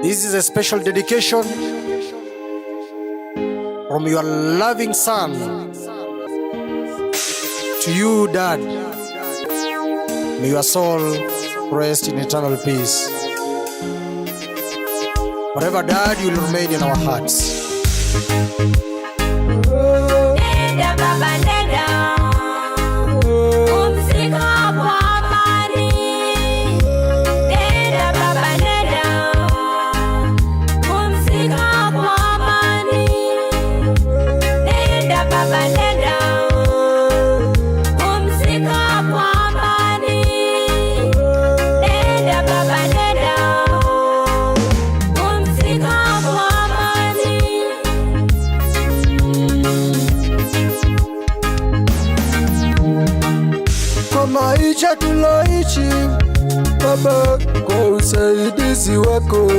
This is a special dedication from your loving son to you, Dad. May your soul rest in eternal peace. Forever, Dad, you will remain in our hearts. Nenda baba nenda, pumzika kwa amani. Nenda baba nenda, pumzika kwa amani. Nenda baba nenda, pumzika kwa amani. Nenda baba nenda, pumzika kwa amani. Kwa maisha tuloishi Baba, kwa usaidizi wako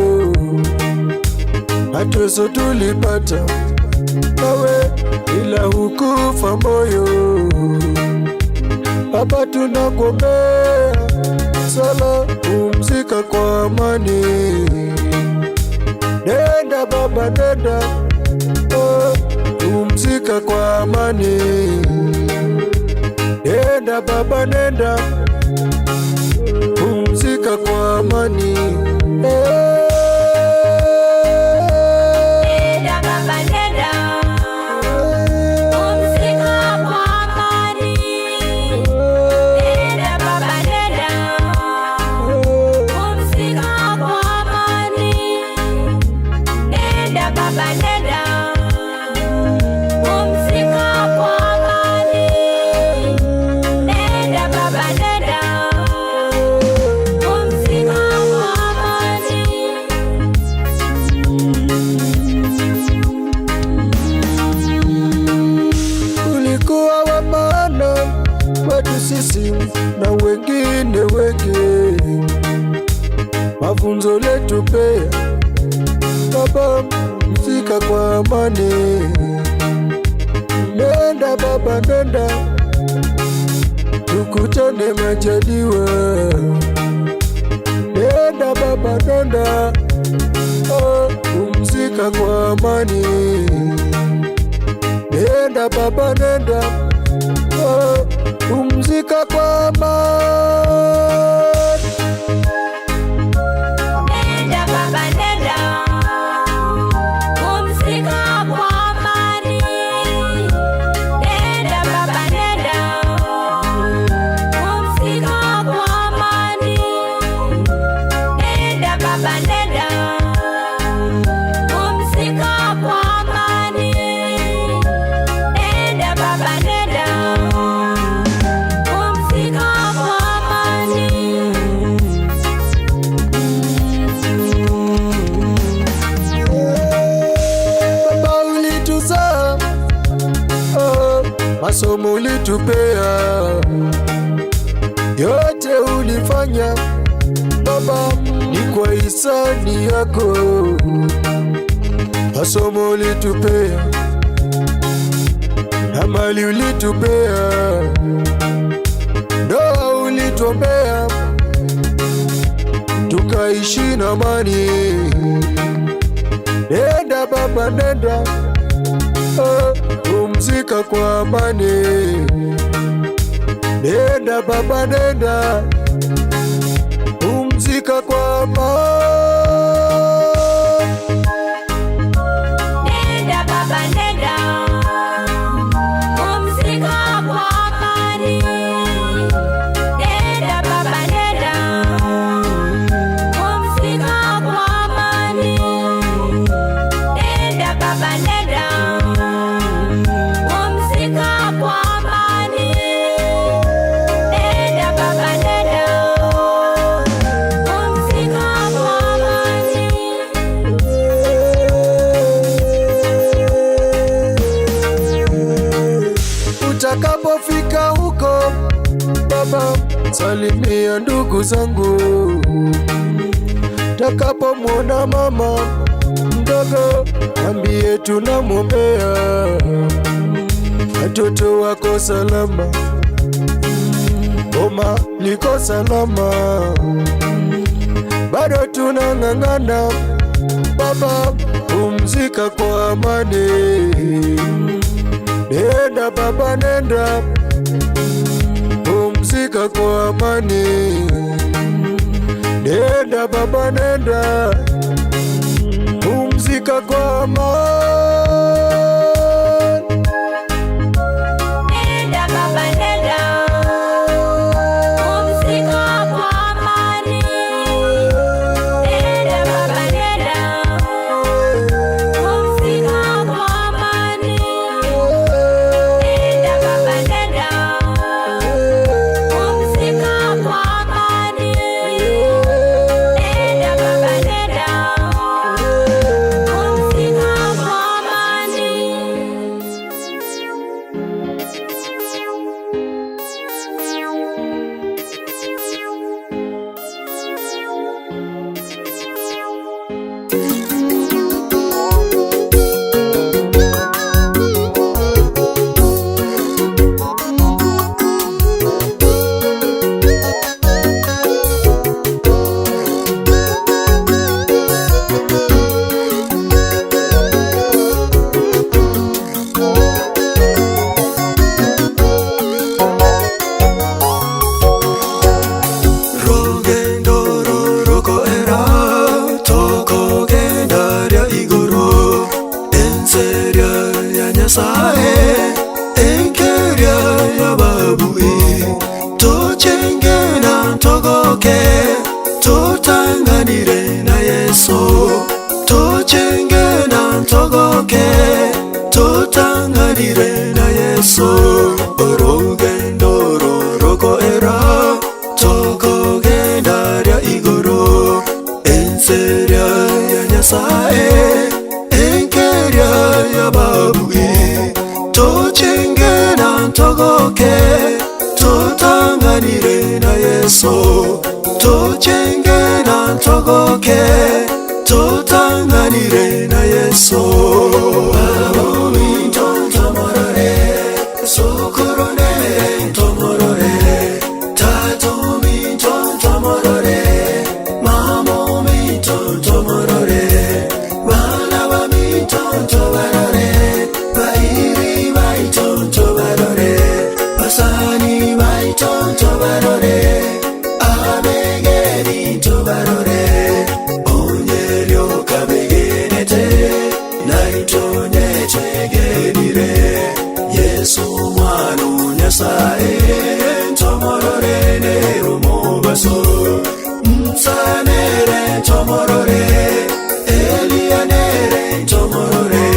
mateso tulipata nawe, ila hukufa moyo. Baba, tunakuombea sala, pumzika kwa amani. Nenda baba, nenda, oh, pumzika kwa amani. Nenda baba, nenda, pumzika kwa amani. Eh. Nenda baba nenda, pumzika kwa amani. Nenda baba nenda, pumzika kwa amani. Nenda baba nenda, pumzika kwa amani. Nenda baba nenda, pumzika kwa amani. Ulikuwa wa maana kwetu sisi na wengine wengi, mafunzo letupea baba, mzika kwa amani. Nenda baba, nenda, tukutane majaliwa. Nenda baba, nenda, oh, pumzika kwa amani. Nenda baba, nenda, oh, pumzika kwa amani. Nenda baba nenda, pumzika kwa amani. Nenda baba nenda, pumzika kwa amani. Nenda baba nenda, pumzika kwa amani. Nenda baba nenda, pumzika kwa amani. Baba ulituzaa, oh, masomo ulitupea, yote ulifanya baba, ni kwa hisani yako. Masomo ulitupea na mali ulitupea, ndoa ulituombea, tukaishi na amani. Nenda baba, nenda, oh, pumzika kwa amani. Nenda baba, nenda, pumzika kwa amani. Nenda baba nenda, pumzika kwa amani. Nenda baba nenda, pumzika kwa amani. Nenda baba nenda, pumzika kwa amani. Nenda baba nenda, pumzika kwa amani. Utakapofika huko baba, salimia ndugu zangu. Takapomwona mama mdogo, ambie tunamwombea, watoto wako salama, boma liko salama, bado tunang'ang'ana. baba, pumzika kwa amani. Nenda baba, nenda, pumzika kwa amani. Nenda baba, nenda, pumzika kwa amani. Nenda baba nenda, pumzika kwa amani. Nenda baba nenda, pumzika kwa amani. Nenda baba nenda, pumzika kwa amani. Nenda baba nenda, pumzika kwa amani. Rogendo rorokoera tokogenda ria igoro enseria ya Nyasaye enkeria ya babui tochenge na togoke totanganire na Yesu tochenge na togoke totanganire na Yesu orugendo rorokoera tokogenda ria igoro enseria ya Nyasaye enkeria ya babui tochenge na togoke totanganire na Yesu tochenge na togoke totanganire na Yesu Babomintontomorore sokorone tomorore tatomintontomorore mamomintontomorore bana bamintontobarore bairi baitontobarore basani baitontobarore abegerintobarore onyeryokabegedete naitonyetegerire Yesu mwana Nyasaye ntomorore nerumobaso nsanere ntomorore Elianere ntomorore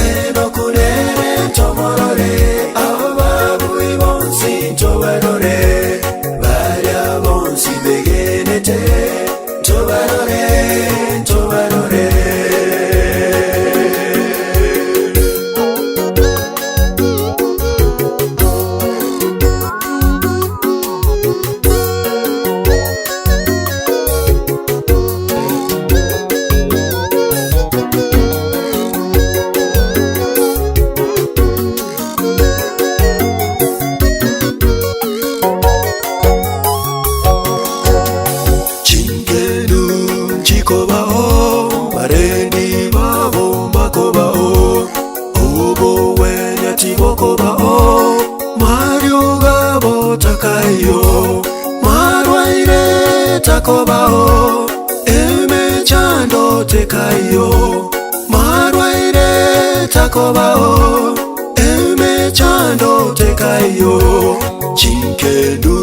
Enokunere ntomorore Ababui bonsi ntobarore Baria bonsi begenete Ntobarore, ntobarore. Chinkenu chikobao barendi babo mbakobao obo wenya tibokobao mario gabo takayo marwaire takobao emechando tekayo marwaire takobao emechando tekayo chinkendu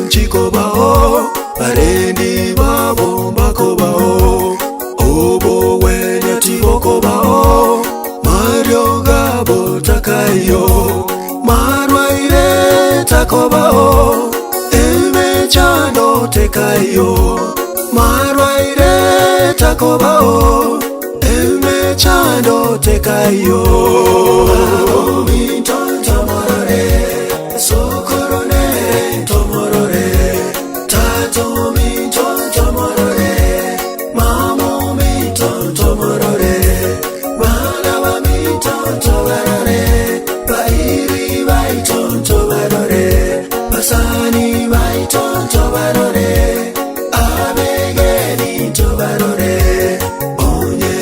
chikobao barendi babo mbakobao obo wenya tibokobao mario gabo takayo marwaire takobao emechando tekayo marwaire takobao emechando tekayo Babomintontomorore sokorone tomorore tatomintontomorore mamomintontomorore bana bamintontobarore bairi baitontobarore basani baitontobarore abegenintobarore onye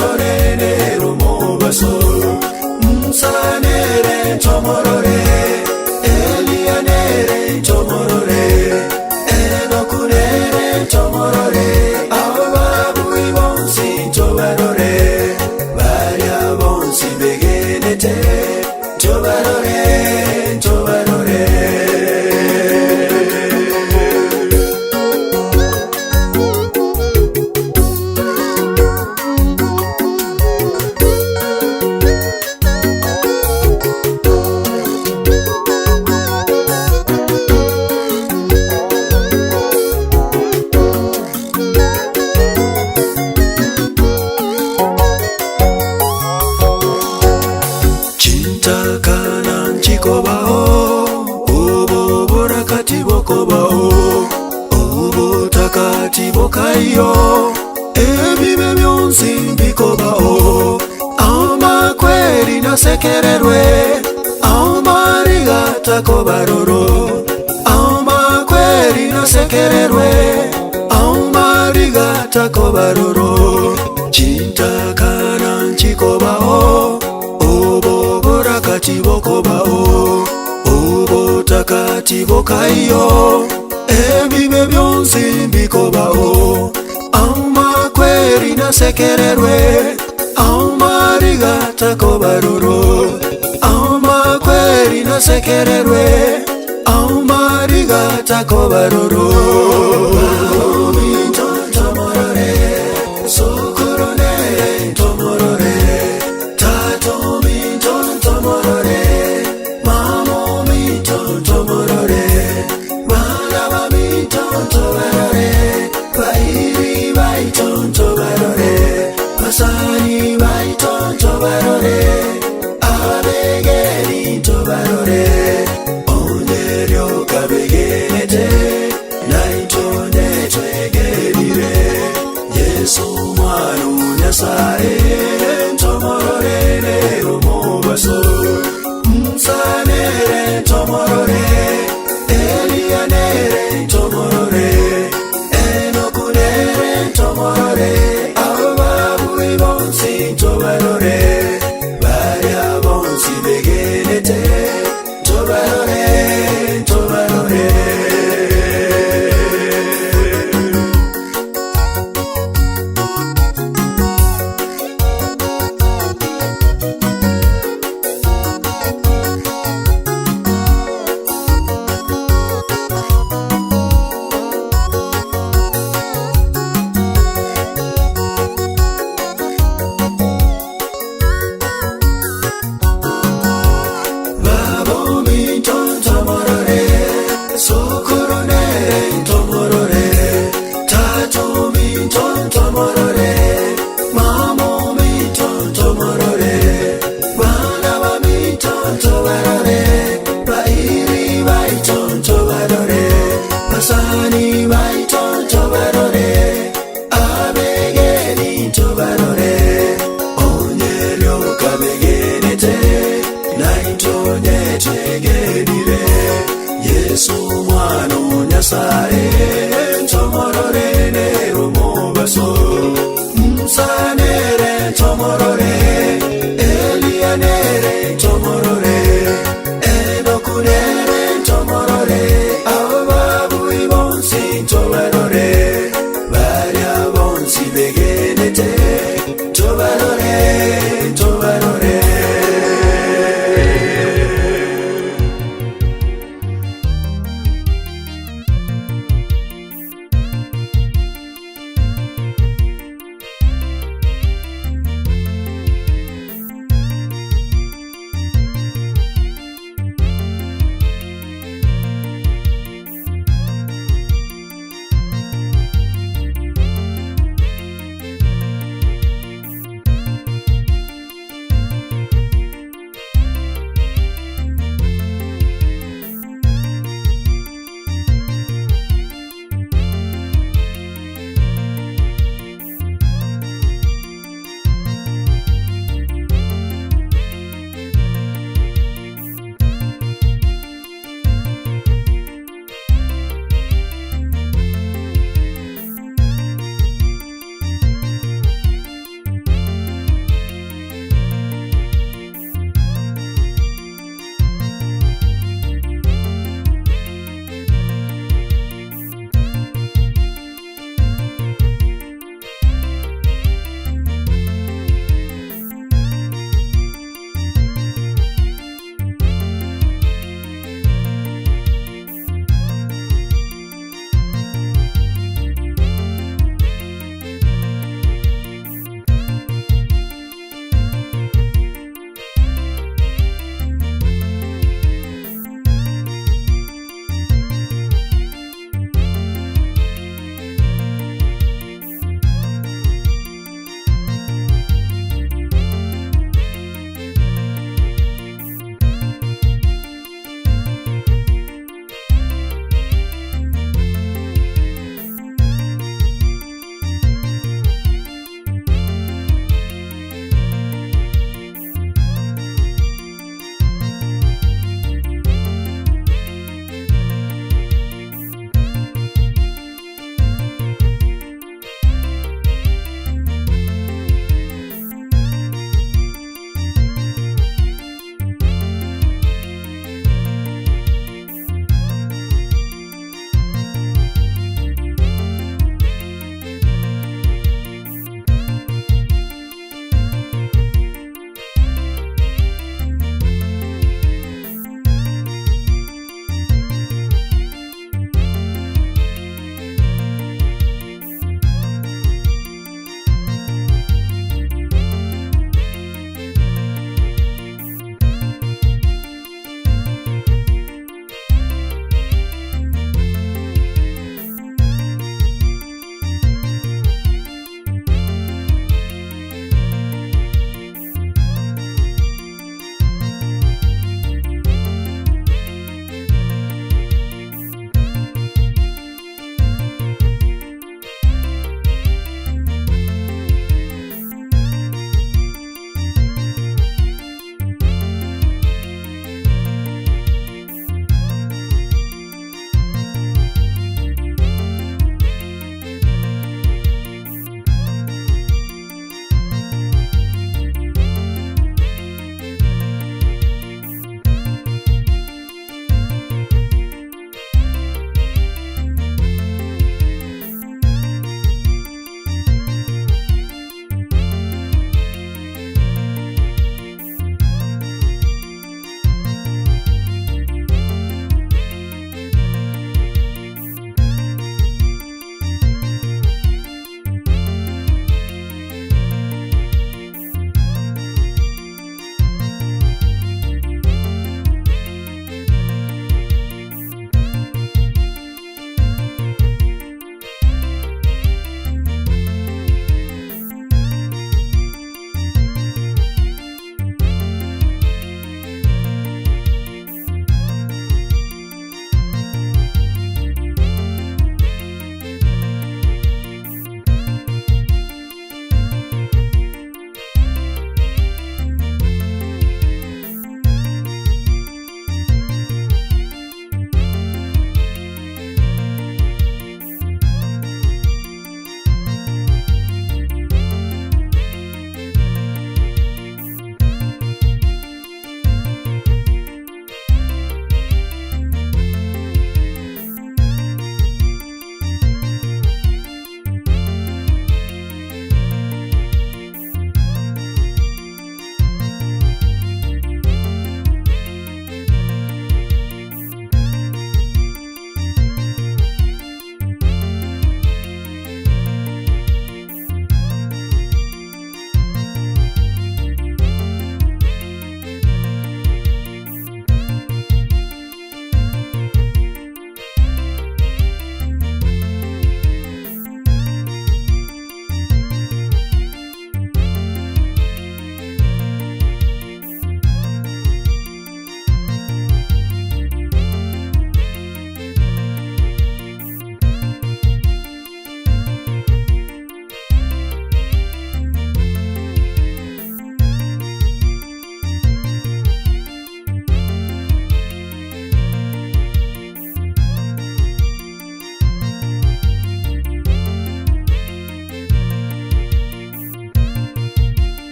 Ntomorore nere omobaso, Musa nere ntomorore, Eliya nere ntomorore, Enoku nere ntomorore, abo babui bonsi ntobarore, baria bonsi begenete, ntobarore, ntobarore. Chintakana nchikobao, oboborakati bokobao, obotakati bokaiyo, ebibe byonsi mbikobao, amakweri nasekererwe, amariga takobaroro, amakweri nasekererwe, amariga takobaroro, chintakana nchikobao, oboborakati bokobao, obotakati bokaiyo, ebibe byonsi mbikobao, amakweri nasekererwe, amariga takobaroro, amakweri nasekererwe, amariga takobaroro. Ntomorore, sokoro nere ntomorore, tato minto ntomorore, mamo minto ntomorore, bana ba minto ntobarore, bairi baito ntobarore, basani baito ntobarore, abegeri ntobarore, onyerio kabegenete, naito netwegerire, Yesu mwana Nyasaye, ntomorore nero mobaso, Musa nere ntomorore, Eliya nere ntomorore, Enoku nere ntomorore, abo babui bonsi ntobarore, baria bonsi begenete, ntobarore, ntobarore.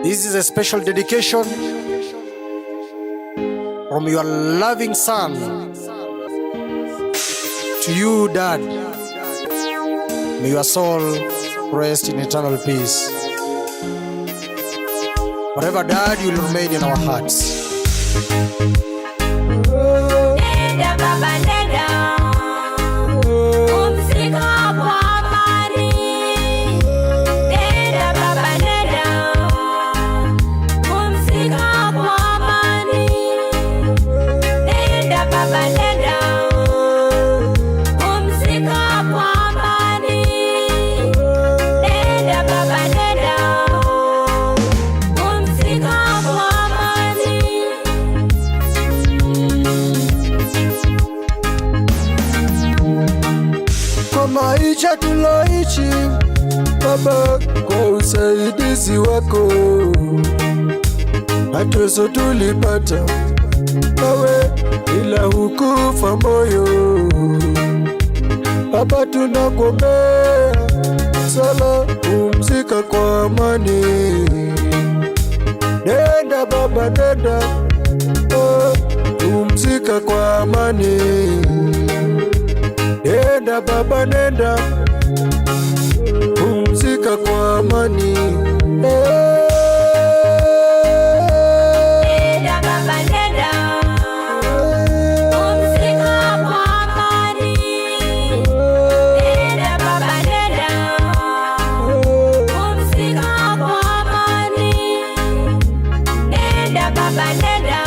This is a special dedication from your loving son to you, Dad. May your soul rest in eternal peace. Forever, Dad, you will remain in our hearts. Nenda baba nenda, pumzika kwa amani. Nenda baba nenda, pumzika kwa amani. Nenda baba nenda, pumzika kwa amani. Nenda baba nenda, pumzika kwa amani. Kwa maisha tuloishi Baba, kwa usaidizi wako mateso tulipata nawe, ila hukufa moyo. Baba, tunakuombea sala, pumzika kwa amani. Nenda baba, nenda, oh, pumzika kwa amani. Nenda baba, nenda, pumzika kwa amani. Nenda baba nenda, pumzika kwa amani. Nenda baba nenda, pumzika kwa amani. Nenda baba nenda,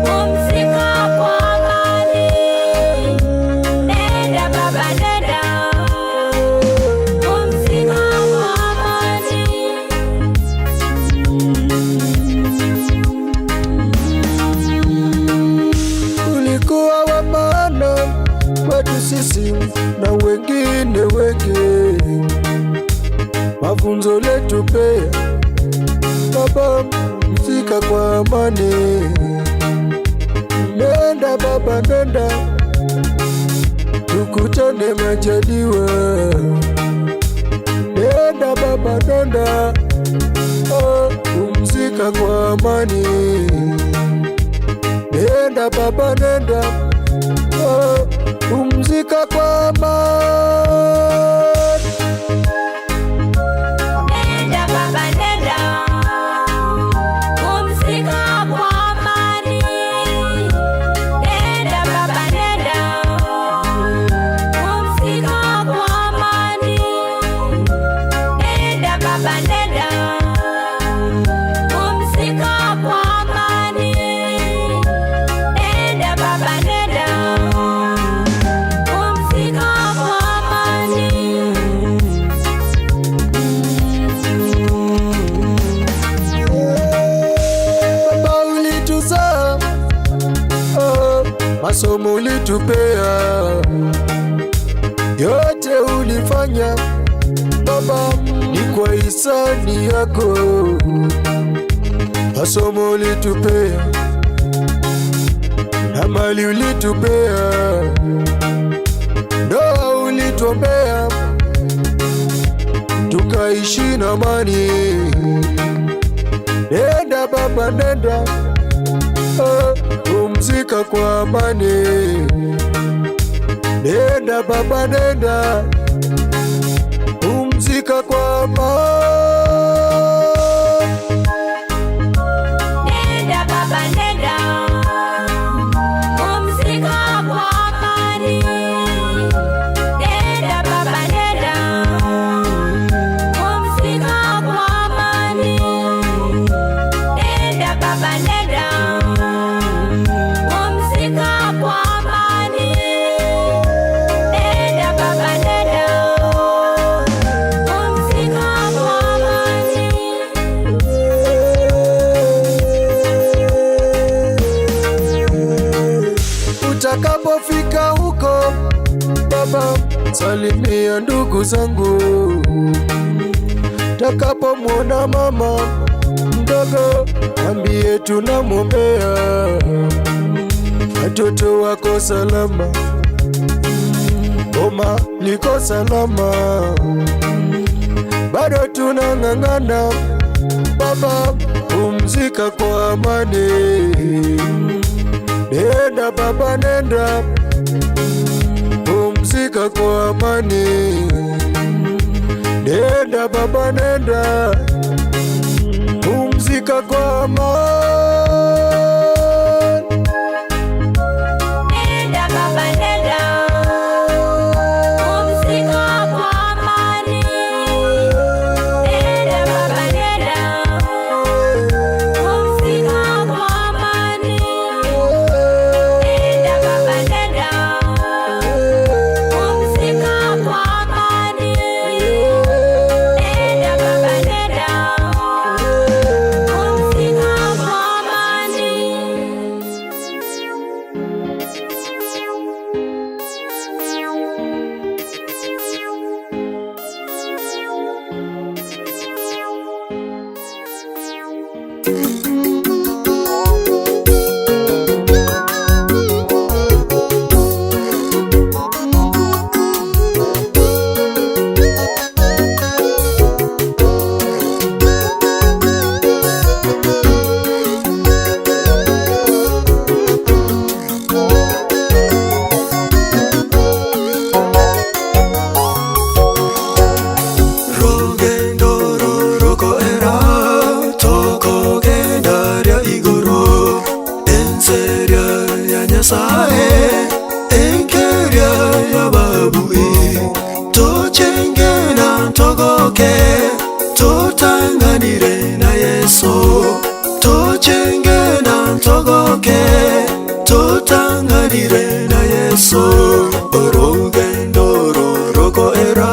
pumzika kwa amani. Nenda baba nenda, pumzika kwa amani. Ulikuwa wa maana kwetu sisi na wengine wengi, mafunzo letupea baba, pumzika kwa amani. Nenda baba, nenda, tukutane majaliwa. Nenda baba, nenda, oh, pumzika kwa amani. Nenda baba, nenda, oh, pumzika kwa amani. Nenda baba nenda, pumzika kwa amani. Nenda baba nenda, pumzika kwa amani. Nenda baba nenda, pumzika kwa amani. Nenda baba nenda, pumzika kwa amani. Baba ulituzaa, oh, masomo ulitupea, yote ulifanya Baba ni kwa hisani yako. Masomo ulitupea na mali ulitupea, ndoa ulituombea, tukaishi na amani. Nenda baba, nenda, oh, pumzika kwa amani. Nenda baba, nenda, pumzika kwa amani. Nenda baba nenda, pumzika kwa amani. Nenda baba nenda, pumzika kwa amani. Nenda baba nenda, pumzika kwa amani. Nenda baba nenda, pumzika kwa amani. Utakapofika huko baba, salimia ndugu zangu. Takapomwona mama mdogo, ambie tunamwombea watoto wako salama, boma liko salama, bado tunang'ang'ana. Baba, pumzika kwa amani. Nenda baba, nenda, pumzika kwa amani. Nenda baba, nenda, pumzika kwa amani. Nenda baba nenda, pumzika kwa amani. Nenda baba nenda, pumzika kwa amani. Nenda baba nenda, pumzika kwa amani. Nenda baba nenda, pumzika kwa amani. Rogendo rorokoera tokogenda ria igoro enseria ya Nyasaye enkeria ya babui tochenge na togoke totanganire na Yesu tochenge na togoke totanganire na Yesu orugendo rorokoera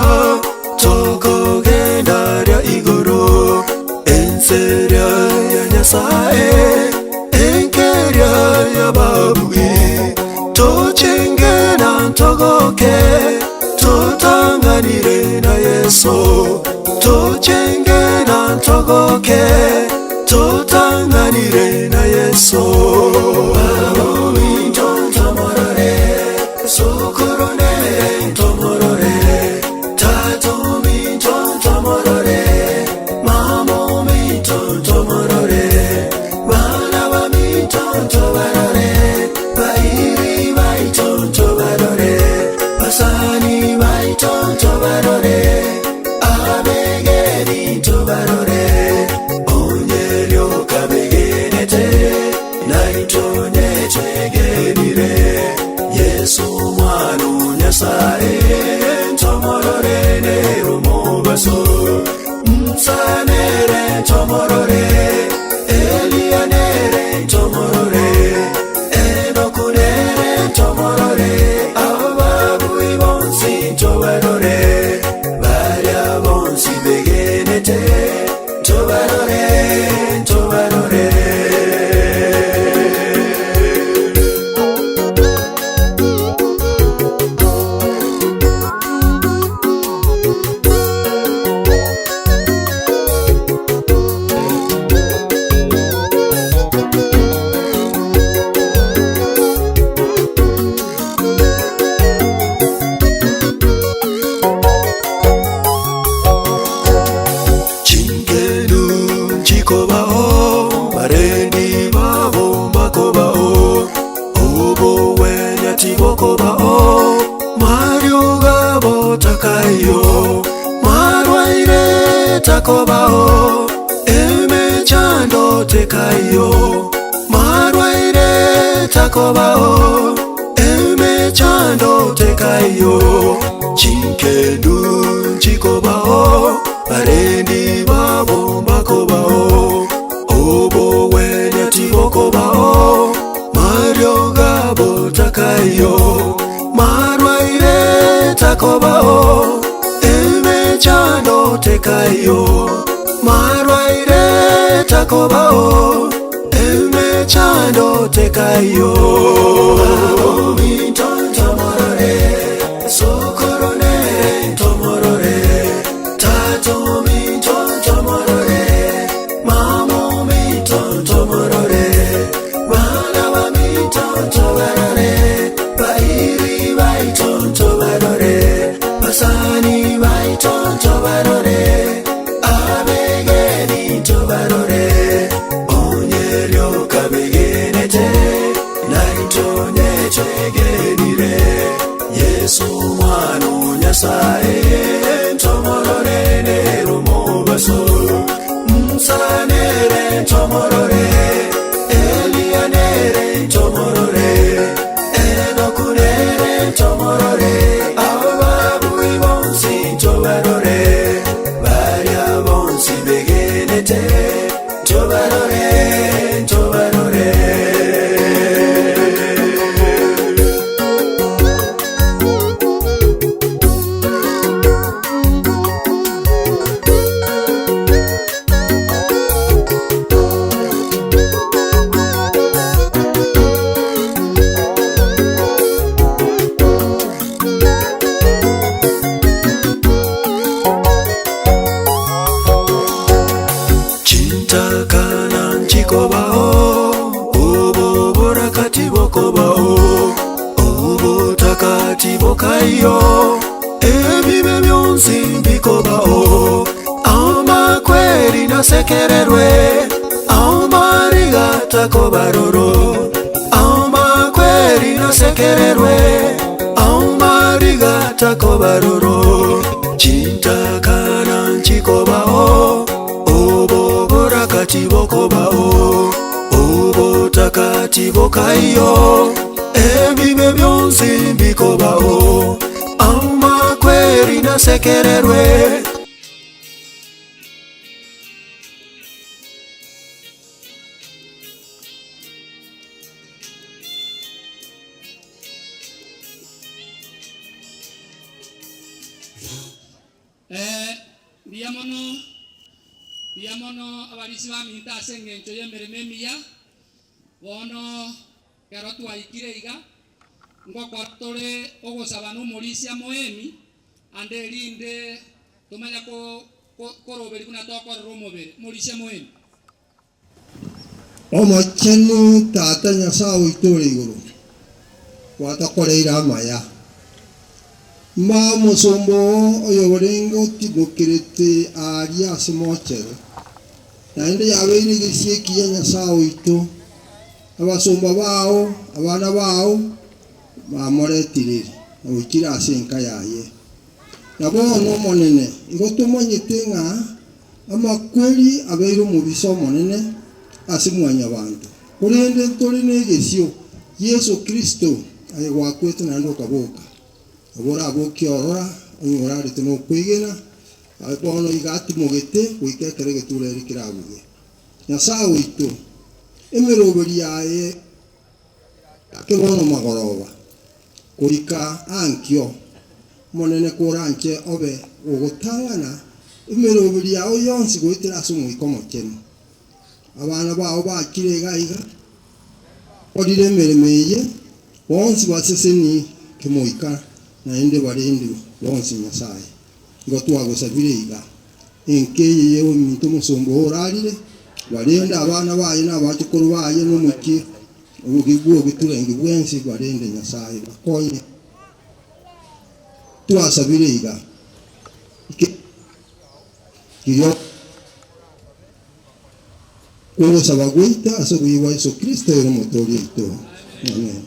tokogenda ria igoro enseria ya Nyasaye enkeria ya babui tochenge na togoke totanganire na Yesu tochenge na togoke totanganire na Yesu Babu tomorore sokorone tomorore tato minto tomorore mamo minto tomorore bana ba minto tobarore bairi baito tobarore basani baito tobarore abegeri tobarore onyerio kabegenete naitonye twegenire Yesu mwana Nyasaye ntomorore nerumobaso msanere ntomorore Elianere ntomorore Enokunere ntomorore ababui bonsi ntobarore baria bonsi begenete ntobarore ntobarore. Chingenu chikobao barendi babo makobao obo wenya tibokobao mario gabo takayo marwaire takobao emechando tekayo marwaire takobao emechando tekayo chinkendu chikobao barendi babo makobao obo wenya tibokobao mario gabo takayo marwaire takobao emechando tekayo marwaire takobao emechando tekayo Mintontomorore sokorone tomorore tato mintontomorore mamo mintontomorore bana ba mintontobarore bairi baitontobarore basani baitontobarore abegeni. nasekererwe Aomariga takobaroro Aomakweri nasekererwe Aomariga takobaroro Chintakana nchikobao Oboborakati bokobao Obotakati bokaiyo Ebibe byonsi mbikobao Amakweri nasekererwe Eh, mbuya mono, mbuya mono abarisia baminto ase eng'encho y'emeremo emiya, bono ekero twaikire iga, ngokora tore ogosaba na omorisia moemi, ande erinde tomanye ko ko koroberia buna tokorora omobere, omorisia moemi. Omochenu Tata Nyasae oito ore igoro, gwatokoreire amaya. Ma omosomba oo oyorenge otimokerete aaria ase mochere, naende yabeire egesio ekiya Nyasae oito, abasomba bao, abana bao, bamoretire na goikire ase enka yaye. Na bono Omonene, igo tomanyete ng'a amakweri abeire omobisa omonene ase mwanyabanto, korende ntore negesio, Yeso Kristo, aye gwakwete naende okaboka, nabo orabokie orora, onye orarete nokwegena, aye bono iga atimogete goika ekero egetureri kerabuge. Nyasae oito, emeroberi yaye ake bono magoroba, goika ankio, Omonene koranche obe gogotang'ana emeroberi yao yonsi goetera ase Omoika Omochenu. Abana bao bachire iga iga, bakorire emeremo eye, bonsi baseseni kemoika, naende barendwe bonsi Nyasae. Igo twagosabire iga, enka eye y'ominto omosomba oo orarire, barende abana baye na abachokoro baye na omochie bw'ogeturengi bwensi, barende Nyasae, bakonye. Twasabire iga, Riria kw'ogosaba gwaito ase obuya bwa Yeso Kristo ere Omotooria oito. Amen.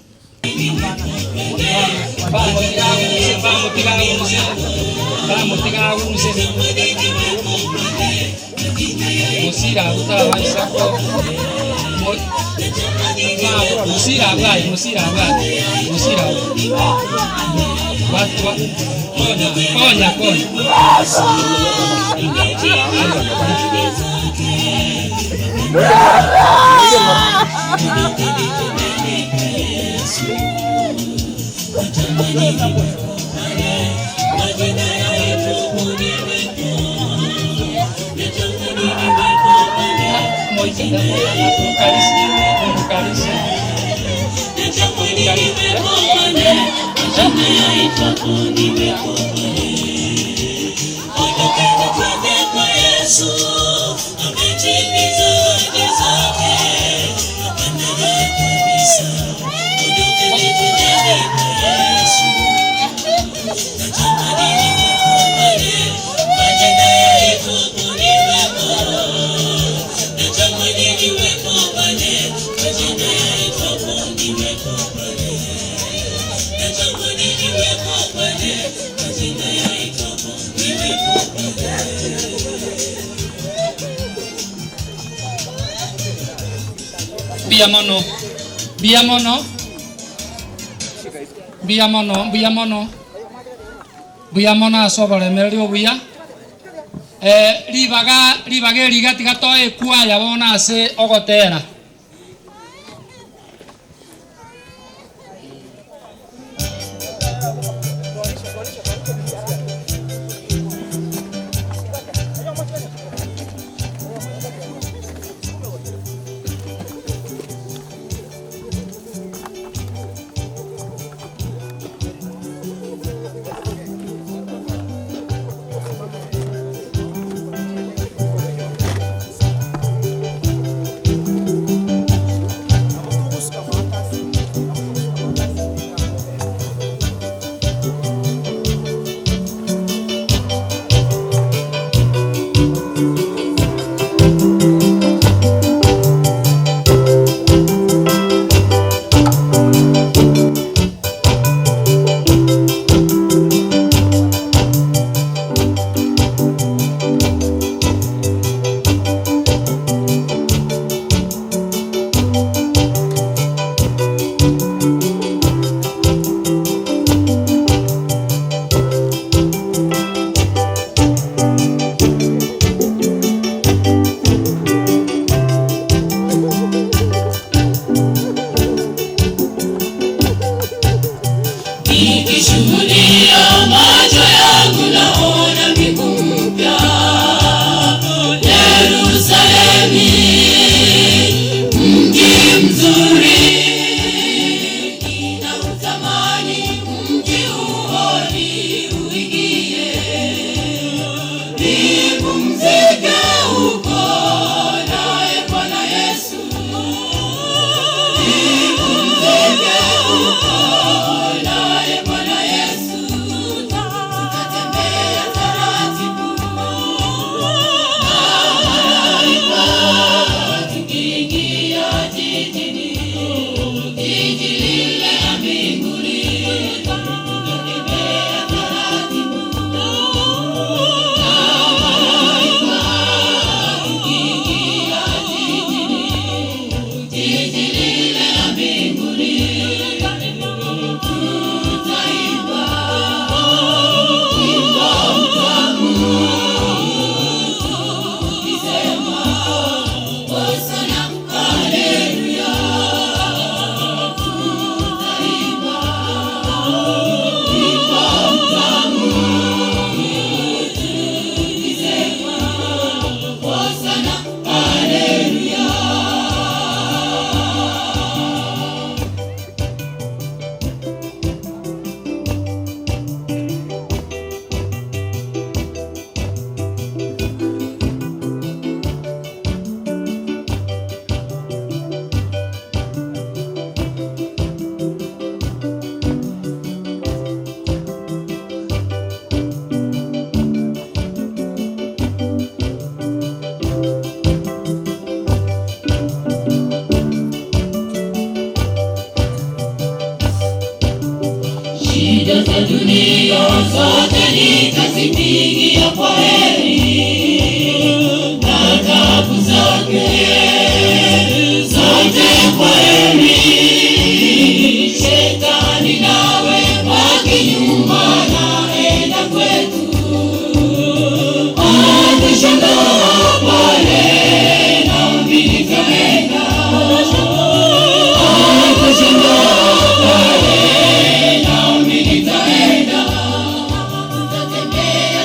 Mbuya mono, mbuya mono, mbuya mono, mbuya mono, mbuya mono ase oboremereria obuya. Eh, ribaga ribaga eri iga tiga toe ekwaya bono ase ogotera. Nipumzike huko naye Bwana Yesu. Nipumzike huko naye Bwana Yesu. Tutatembea taratibu na malaika tukiingia jijini, jiji lile la mbinguni. Tutatembea taratibu na malaika tukiingia jijini, jiji lile la mbinguni. Tutaimba wimbo mtamu tukisema, Hosana, haleluya. Tutaimba wimbo mtamu tukisema, Hosana, haleluya. Shida za dunia zote nitazipigia kwa heri, na taabu zake zote kwa heri. Shetani nawe baki nyuma, naenda kwetu, atashangaa pale nami nitaenda, atashangaa pale nami nitaenda, tutatembea.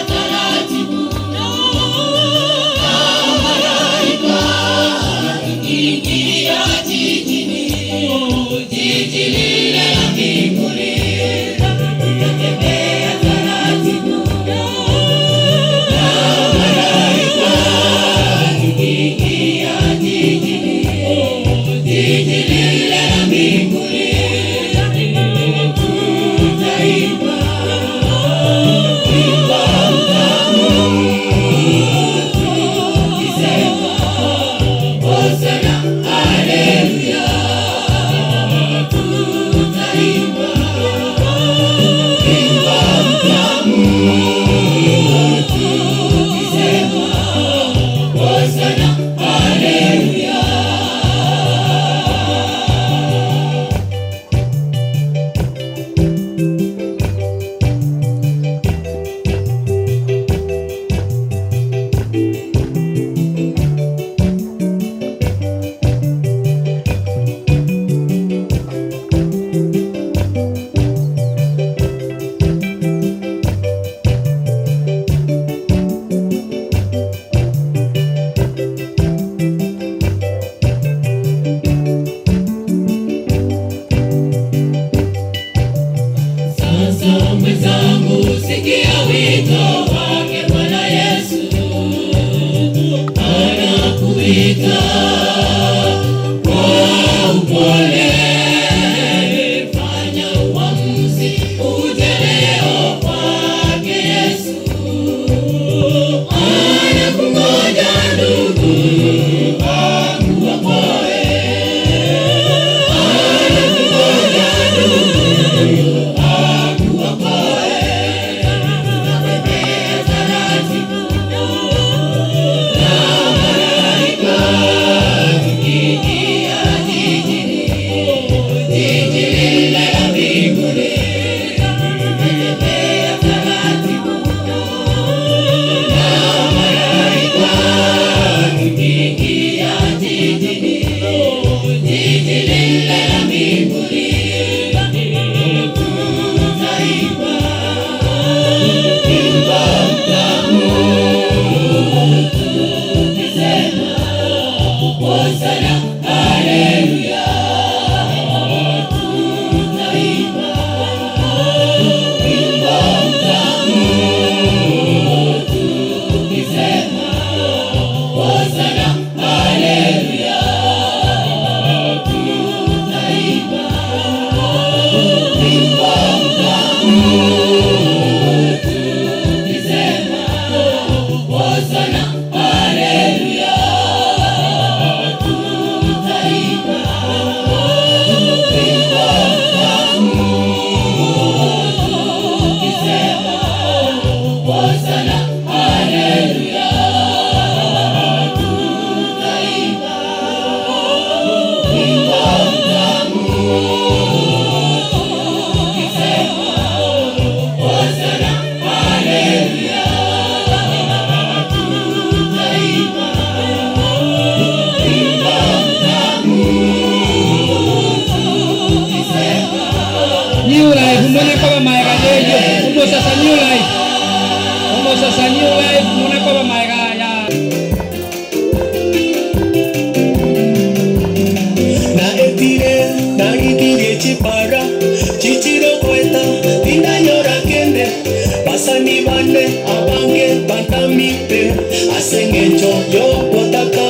Ase engencho y'obotaka.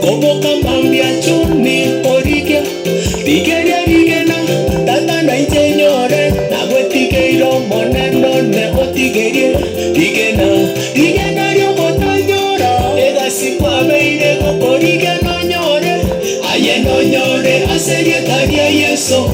Koboka mambia chuni korigia, Rigeria rigena, Tata nainche nyore, Nagwetigeire Omonene one otigerie rigena, Rigena ri'ogotanyora, Egasi kwabeire gokorigia nonyore, Aye nonyore ase erieta ria Yeso.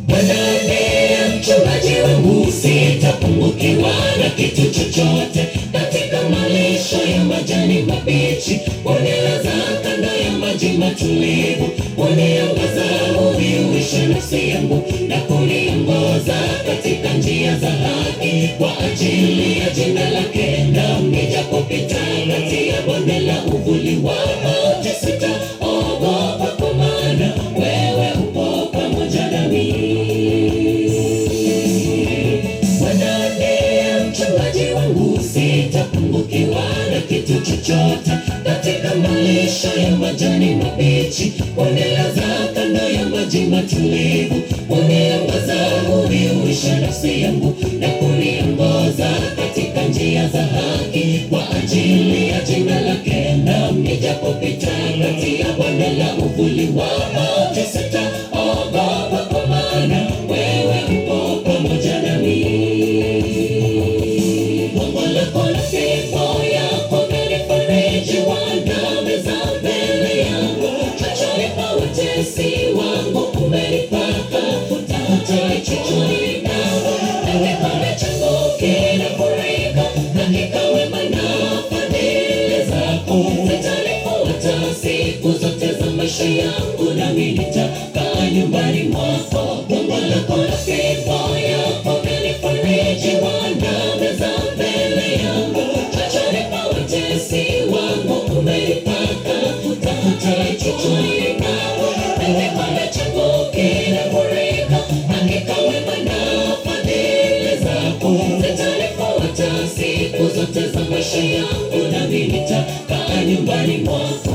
Bwana ndiye mchungaji wangu, sitapungukiwa na kitu chochote. Katika malisho ya majani mabichi, hunilaza kando ya maji matulivu, huniongoza, huniuisha nafsi yangu na kuniongoza katika njia za haki kwa ajili ya jina lake. Naam, nijapopita kati ya bonde la uvuli wa mauti, sitaogopa, kwa maana wewe upo pamoja nami. Bwana ndiye mchungaji wangu, sitapungukiwa na kitu chochote. Katika malisho ya majani mabichi, hunilaza kando ya maji matulivu, huniongoza, huniuisha nafsi yangu na kuniongoza katika njia za haki kwa ajili ya jina lake. Naam, nijapopita kati ya bonde la uvuli wa mauti, sitaogopa, kwa maana wewe upo pamoja nami. Gongo lako na fimbo yako vinifariji, waandaa meza mbele yangu machoni pa watesi wangu. Umenipaka mafuta kichwani pangu, na kikombe changu kinafurika. Hakika wema na fadhili zako zitanifuata siku zote za maisha yangu, nami nitakaa nyumbani mwako. Gongo lako na fimbo yako vinifariji, waandaa meza mbele yangu machoni pa watesi wangu. Umenipaka mafuta kichwani pangu, na kikombe changu kinafurika. Hakika wema na fadhili zako zitanifuata siku zote za maisha yangu, nami nitakaa nyumbani mwako.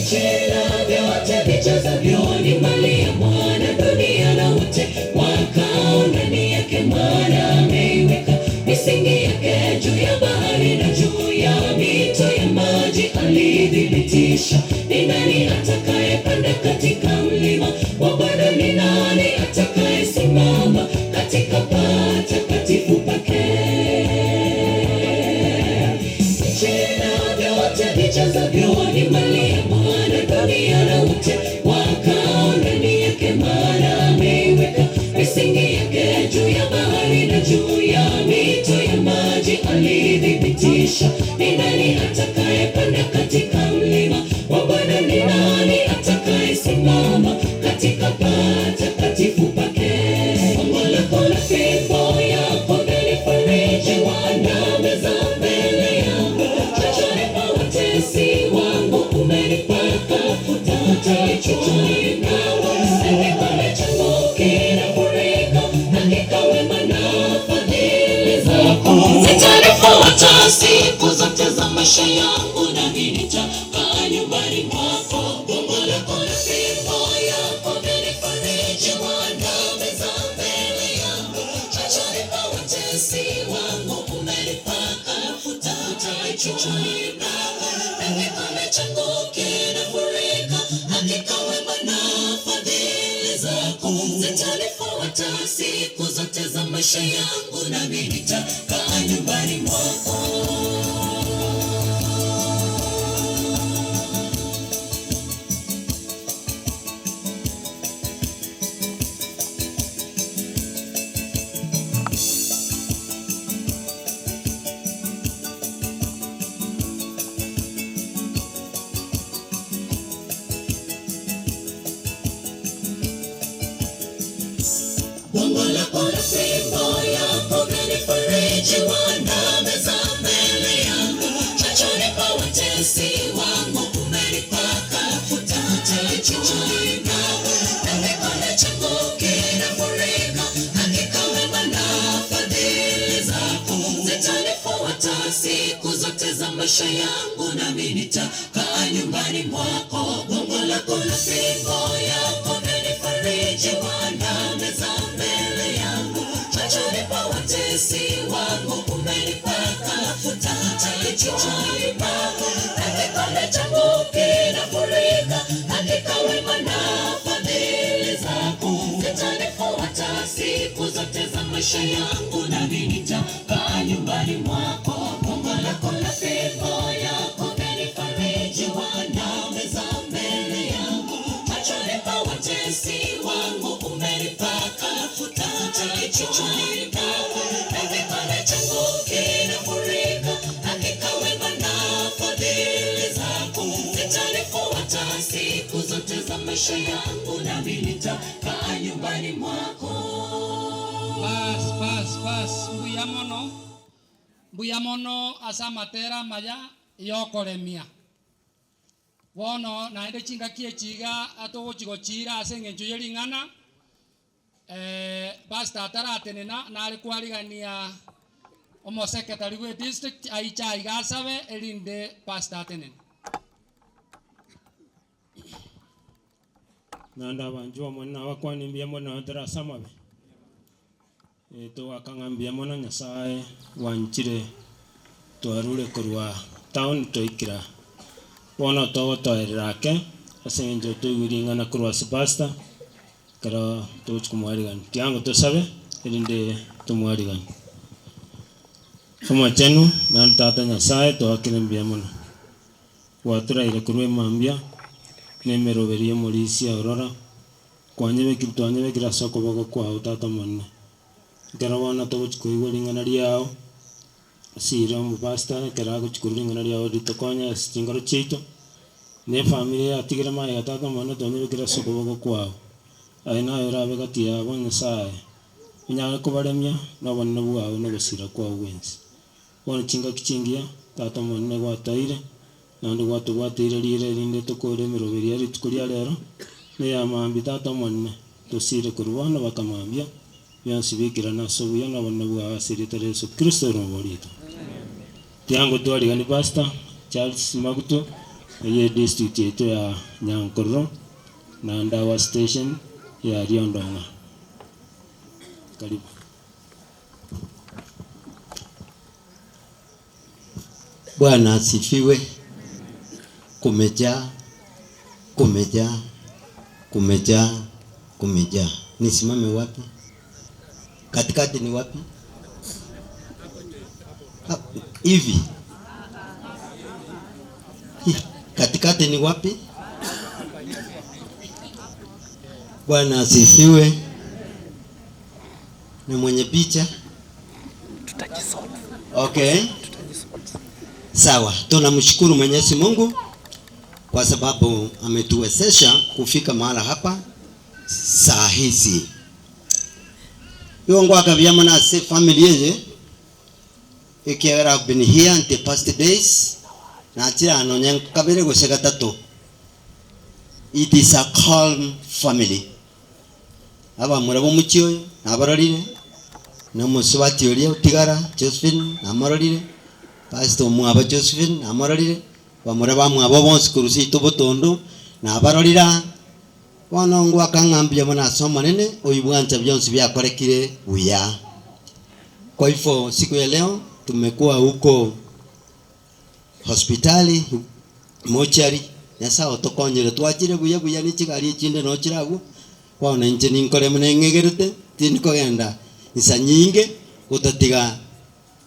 Chela vyote vijazavyo ni mali ya Bwana, dunia na wote wakao ndani yake. Maana ameiweka misingi yake juu ya bahari na juu ya mito ya maji alithibitisha. Ni nani atakayepanda katika mlima wa Bwana? Ni nani atakayesimama katika patakatifu pake? Tena vyote vijazavyo ni mali ya Bwana, dunia na wote wakao ndani yake. Maana ameiweka misingi yake juu ya bahari na juu ya mito ya maji alithibitisha. Ni nani atakayepanda katika mlima wa Bwana? Ni nani atakayesimama katika patakatifu pake? Gongo lako na fimbo yako vinifariji, waandaa meza mbele yangu machoni pa watesi wangu. Umenipaka mafuta kichwani pangu, na kikombe changu kinafurika. Hakika wema na fadhili zako zitanifuata siku zote za maisha yangu, nami nitakaa nyumbani mwako. Gongo lako na fimbo yako vinifariji, waandaa meza mbele yangu machoni pa watesi wangu. Umenipaka mafuta kichwani pangu, na kikombe changu kinafurika. Hakika wema na fadhili zako zitanifuata siku zote zote za maisha yangu, nami nitakaa nyumbani mwako. Gongo lako na fimbo yako vinifariji, Bwana, meza mbele yangu machoni pa watesi wangu, umenipaka mafuta kichwani pangu, na kikombe changu kinafurika. Hakika wema na fadhili zako zitanifuata siku zote za maisha yangu, nami nitakaa nyumbani mwako. Gongo lako na fimbo yako vinifariji, Bwana, meza mbele yangu machoni pa watesi wangu, umenipaka mafuta kichwani pangu, na kikombe changu kinafurika. Hakika wema na fadhili zako zitanifuata siku zote za maisha yangu, nami nitakaa nyumbani mwako. Gongo lako na fimbo yako vinifariji, Bwana, meza mbele yangu machoni pa watesi wangu, umenipaka mafuta kichwani pangu, na kikombe changu kinafurika. Hakika wema na fadhili zako zitanifuata siku zote za maisha yangu, nami nitakaa nyumbani mwako. Bas, bas, bas, mbuya mono, mbuya mono ase amatera amaya yokoremia. Bono naende chingaki echi iga atogochigochira ase eng'encho ya ring'ana, pastor ataratenena nare kwarigania omosekretary bwa edistrict aiche aiga asabe erinde pastor atenene. Naende abanchwa Omonene nabakwane mbuya mono nonye tore ase amabe. Togwaka ng'a mbuya mono Nyasaye bwanchire twarure korwa town twaikire aa. Bono togotoerera ake ase eng'encho toigwe ring'ana korwa ase pastor, ekero togochia komwarigania. Tiango tosabe erinde tomwariganie. Omochenu naende Tata Nyasaye toakire mbuya mono. Gwatoraire korwa emambia, na emeroberi y'omorisia ororo, kwanyebekire twanyebekire ase okoboko kwao Tata Omonene. Ekero bono togochia koigwa ring'ana riao, asire omopastor ekero agochia korwa ring'ana riao ritokonye ase chinkoro chiaito, na efamiri yatigire magega Tata Omonene twanyebekire ase okoboko kwao. Aye naye orabe gati yabo Nyasaye, onyare kobaremia na obonene bwao na ogosira kwao gwensi. Bono chingaki chingiya, Tata Omonene gwatoire, naende gwatobwateire riire erinde tokore emeroberio ya rituko ria rero, na eya mambia, Tata Omonene, tosire korwa bono baka mambia, bionsi biikerane ase obuya na obonene bwao ase erieta ria Yeso Kristo ore Omorito. Tiango twarigani Pastor Charles Maguto, eye edistrict yaito ya Nyankororo, na Ndawa station ya Riondong'a. Karibu. Bwana asifiwe. Kumejaa, kumejaa, kumejaa, kumejaa. Nisimame wapi? Katikati ni wapi? Hivi katikati ni wapi? Bwana asifiwe. Na mwenye picha okay. Sawa, tunamshukuru Mwenyezi Mungu kwa sababu ametuwezesha kufika mahala hapa saa hizi. Igo ngwaka buya mono ase family eye ekiagera I've been here in the past days nachire aa nonye kabere gose gatato. It is a calm family. Abamura b'omochie oyo nabarorire, na omosubati oria otigara Josephine namororire, Pastor omwabo Josephine namororire, bamura bamwabo bonsi korwa seito botondo nabarorire aa. Bono ngoaka ng'a mbuya mono ase Omonene oyio bwancha bionsi biakorekire buya. Kwa hivyo siku ya leo tumekuwa huko hospitali mochari Nyasaye otokonyire twachire buya buya ne chigari echinde noo chire abwo, bono inche ninkore buna eng'egerete tindi kogenda. Insa nyinge gotatiga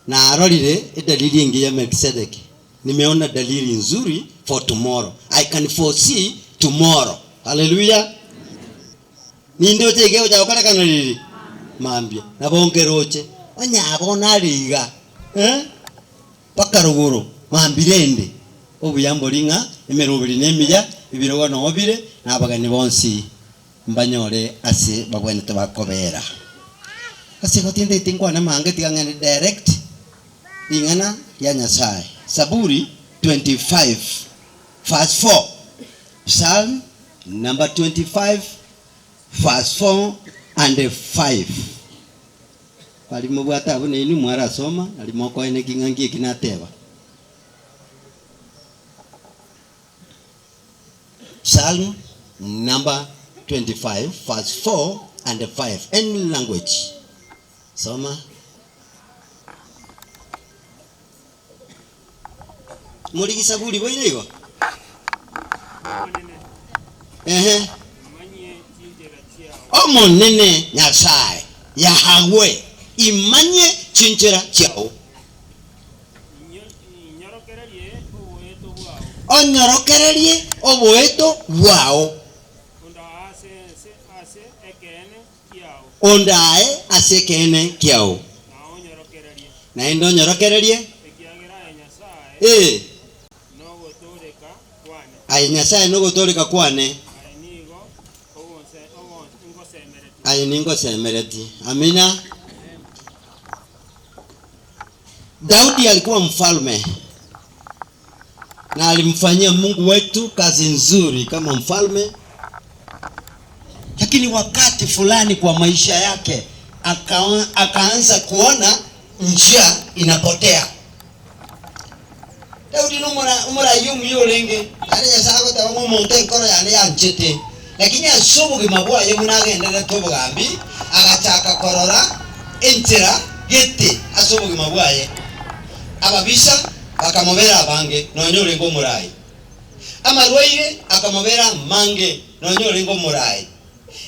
narorire edalili engiya ya Melkisedeki, nimeona dalili nzuri for tomorrow, I can foresee tomorrow. Haleluya! Nindoche iga egocha gokorekana riri? Mambia. Nabo nkeroche, onye bono are iga, eh, mpaka rogoro, mambia rende, obuya mbori ng'a emeroberi nemiya, ebirogo noo bire, na abageni bonsi mbanyore ase bagwenerete bakobera. Ase igo tintagete nkwane amange tiga ng'ende direct ring'ana ria Nyasaye. Zaburi 25 verse 4, Psalm number 25 verse 4 and 5. Baria mobwate abwo nainwe mwarasoma, nario mokoeneki ng'a nki eki nateba. Psalm number 25 verse 4 and 5 any language soma. Morigi Saburi boire igo? Ehe. Omonene Nyasae, Yahweh, imanye chinchera chiao. Onyorokererie oboeto bwao. Ondaae ase ekeene kiao. Naende onyorokererie. Ee. Aye Nyasae nogotooreka kwane. Aye ningosemeretie. Amina. Daudi alikuwa mfalme na alimfanyia Mungu wetu kazi nzuri kama mfalme, lakini wakati fulani kwa maisha yake aka, akaanza kuona njia inapotea. Daudi nomoraia omuya orenge, naende Nyasae agoteba ng'a omonto enkoro yane yanchete, lakini ase obogima bwaye buna agendererete obogambi, agachaka korora enchera gete ase obogima bwaye. Ababisa bakamobera abange, nonya orenge omorai. Amarwaire akamobera amange, nonya orenge omorai.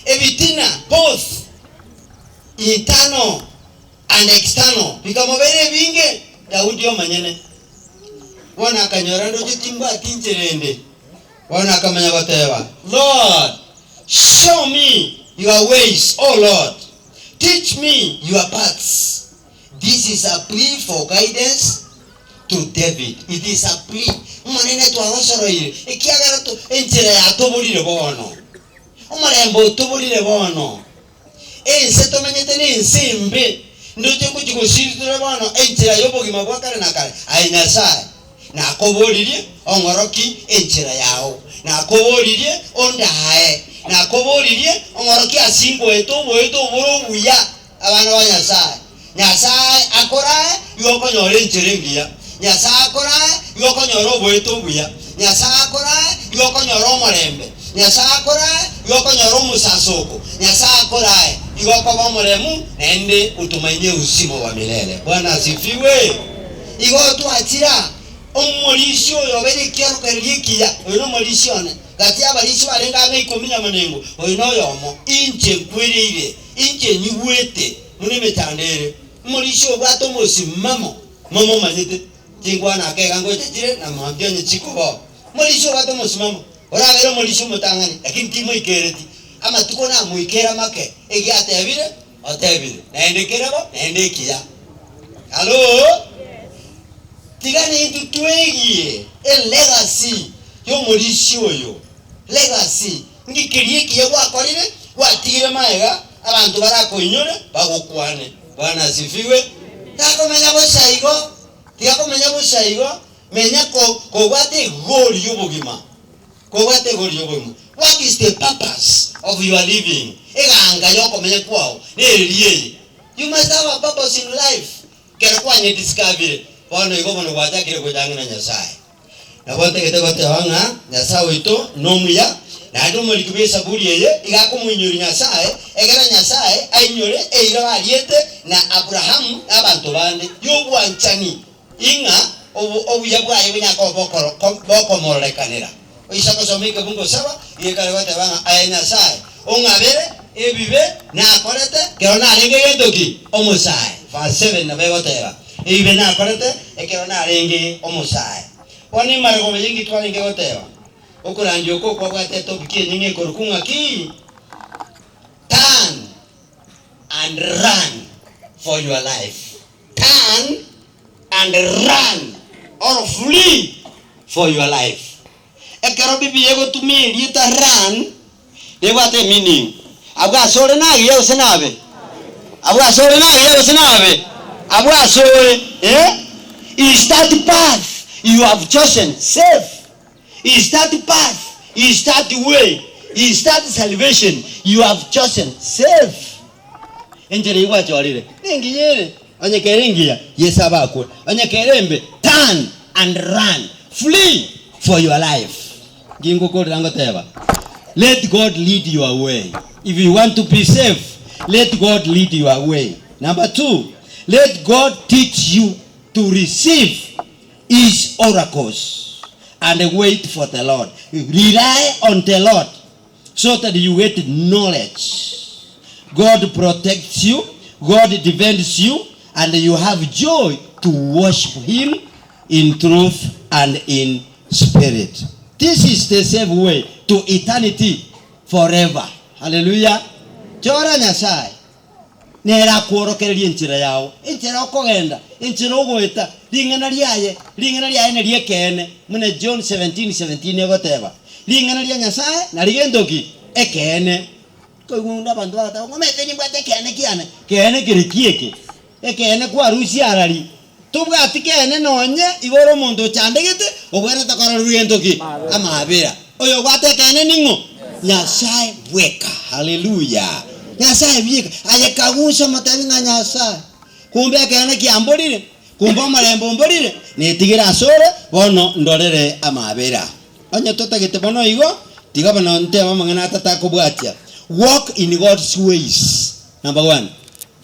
Ebitina, both internal and external, bikamobera ebinge. Daudi omonyene bono akanyora ndoche timbwati inchera ende. Bono akamanya goteba, Lord, show me your ways, O Lord, teach me your paths. This is a plea for guidance to David. It is a plea. Omonene twagosoroire, ekiagera to enchera yatoborire bono. Omorembe otoborire bono. Ense tomenyete nense embe, ndoche ngochia gosiritore bono enchera y'obogima bwa kare na kare. Aye Nyasae, nakoboririe ong'orokie enchera yao, nakoboririe ondaae, nakoboririe ong'orokie ase ingoete oboete obore obuya. Abana ba Nyasae, Nyasae akorae igo okonyora enchera engiya, Nyasae akorae igo okonyora oboeto obuya, Nyasae akorae igo okonyora omorembe, Nyasae akorae igo okonyora omosasoko, Nyasae akorae igo okoba omoremu naende otomainie uzima wa milele. Bwana asifiwe! Igo twachira omorisia oyo obeire ekiorokererio ekiya, oyo nomorisia one, gati y'abarisia barenge ang'e ikomi na manengo, oyo noyomo, inche nkwereire. Inche nyigwete buna emechando ere, omorisia obwate omosimamo, momomanyete, chinkwana akeiga ngocha chire na mambia onye chikobao. Omorisia obwate omosimamo, orabere omorisia omotang'ani, lakini timoikereti. Amatuko namoikere amake, egiatebire, otebire, naende kerebo, naende ekiya. Hallo? Tiga nintwe twegie elegacy y'omorisia oyo. Legacy, Nki keria ekiya gwakorire gwatigire magega abanto barakoinyore bagokwane. Bwana asifiwe. Takomenya bosa igo, tiga komenya bosa igo, menya ko kobwate egori y'obogima, kobwate egori y'obogima. What is the purpose of your living? Eganga y'okomenya kwao nereria eye. You must have a purpose in life. Kero kwanyediscoveire, bono igo bono gwachakire gocha ang'e na Nyasaye. Nabo ntagete goteba ng'a Nyasae oito nomuya, naende omoriki bw'Esaburi eye iga akomoinyoria Nyasae, egere Nyasae ainyore eira bariete na Abrahamu na abanto bande y'obwanchani, ing'a obuya bwaye bonyare koba bokomororekanera. Oise gosoma ekebungo saba, iga ekare goteba ng'a aye Nyasae, ong'abere. Ebibe nakorete ekero narenge gento ki? Omosae. Verse 7 nabo egoteba, Ebibe nakorete ekero narenge omosae. Bono emarego eye inki twarenge goteba? Okorandia oko kwabwate etopic enyeng'e ekorokwa ng'a ki? Turn and run for your life. Turn and run or flee for your life. Ekero Biblia egotumia erieta run, nebwate emeaning. Abwo asore nagiya gose nabe? Abwo asore nagiya gose nabe? Abwo asore, eh? Is that path you have chosen safe? Is that path, is that way, is that salvation you have chosen safe? Enchera eyio gwachorire nengiya ere? Onye kere engiya, Yeso abakwe. Onye kere embe, turn and run, flee for your life. Ngingokorera ngoteba, let God lead your way. If you want to be safe, let God lead your way. Number two, let God teach you to receive His oracles and wait for the Lord. Rely on the Lord so that you get knowledge. God protects you, God defends you, and you have joy to worship Him in truth and in spirit. This is the safe way to eternity forever. Hallelujah. Chora Nyasaye. Nere akworokererie enchera yao, enchera okogenda, enchera ogoeta, ring'ana riaye, ring'ana riaye neri'ekeene, buna John 17:17 egoteba, Ring'ana ria Nyasae nari gento ki? Ekeene. Nkoigwa onde abanto bagoteba, ng'omete nimbwate ekeene kiane. Keene kere ki eke? Ekeene kwarusia arari? Tobwati keene nonye igo ore omonto ochandegete, obwenerete kororerwa gento ki? Amaabera. Oyobwate ekeene ning'o? Nyasae bweka. Haleluya! Nyasae bieka. Aye kagusa omotebi ng'a Nyasae, kumbe ekeene kiamborire, kumbe omorembe omborire, netigere asore, bono ndorere amaabera. Onye totagete bono igo, tiga bono ntebe amang'ana atatakobwatia. Walk in God's ways, number one.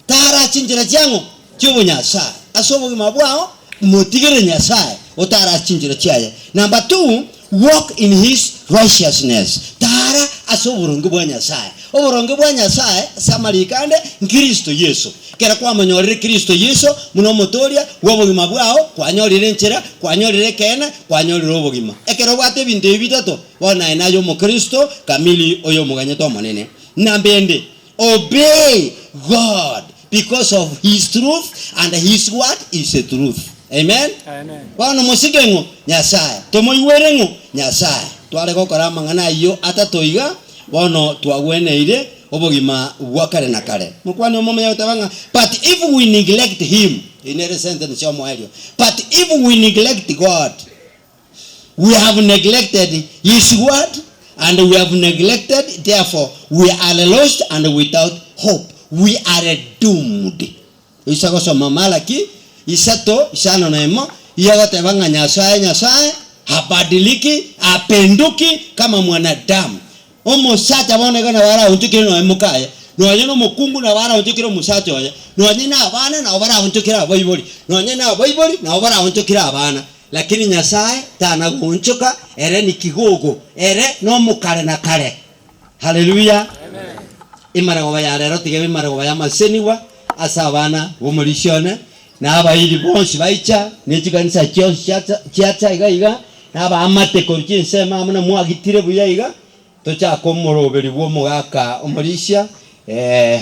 Tara chinchera chiang'o chi'obonyasae ase obogima bwao, motigere Nyasae otare ase chinchera chiaye. Number two, walk in his righteousness, tara ase oboronge bwa Nyasae. Oboronge bwa Nyasae ase amariko ande nkristo Yeso. Ekero kwamonyorire Kristo Yeso buna omotoria bw'obogima bwao, kwanyorire enchera, kwanyorire ekeene, kwanyorire obogima. Ekero obwate ebinto ebi bitato, bono aye naye omokristo kamili oyomoganyete Omonene. Namba ende, Obey God because of his truth and his word is a truth. Amen. Bono mosike ng'o? Nyasaye. Tomoigwere ng'o? Nyasaye. Tware gokora amang'ana ayio atato iga, bono twagweneire obogima bwa kare na kare. Mokwane omomenye goteba ng'a but if we neglect him, eyio nere sentence y'omoerio, but if we neglect God, We have neglected his word and we have neglected therefore we are lost and without hope we are doomed. Oisa gosoma Malaki isato isano na emo iga agoteba ng'a Nyasaye Nyasaye habadiliki hapenduki kama mwanadamu. Omosacha bono iga nabo araonchokere nonya mokaye, nonya nomokungu nabo araonchokere omosacha oye, nonya na abana nabo baraonchokere abaibori, nonya na abaibori nabo baraonchokere abana. Lakini Nyasae tana goonchoka, ere nikigogo, ere nomokare na kare. Haleluya! Emarogoba ya rero tiga ebe emarogoba y'amasenigwa ase abana b'omorisia one, na abairi bonsi baicha, ne chikanisa chionsi chiacha chiacha iga iga, na abaamate korwa chinsemo amo na mwagitire buya iga, Tochake omoroberi bw'omogaka omorisia,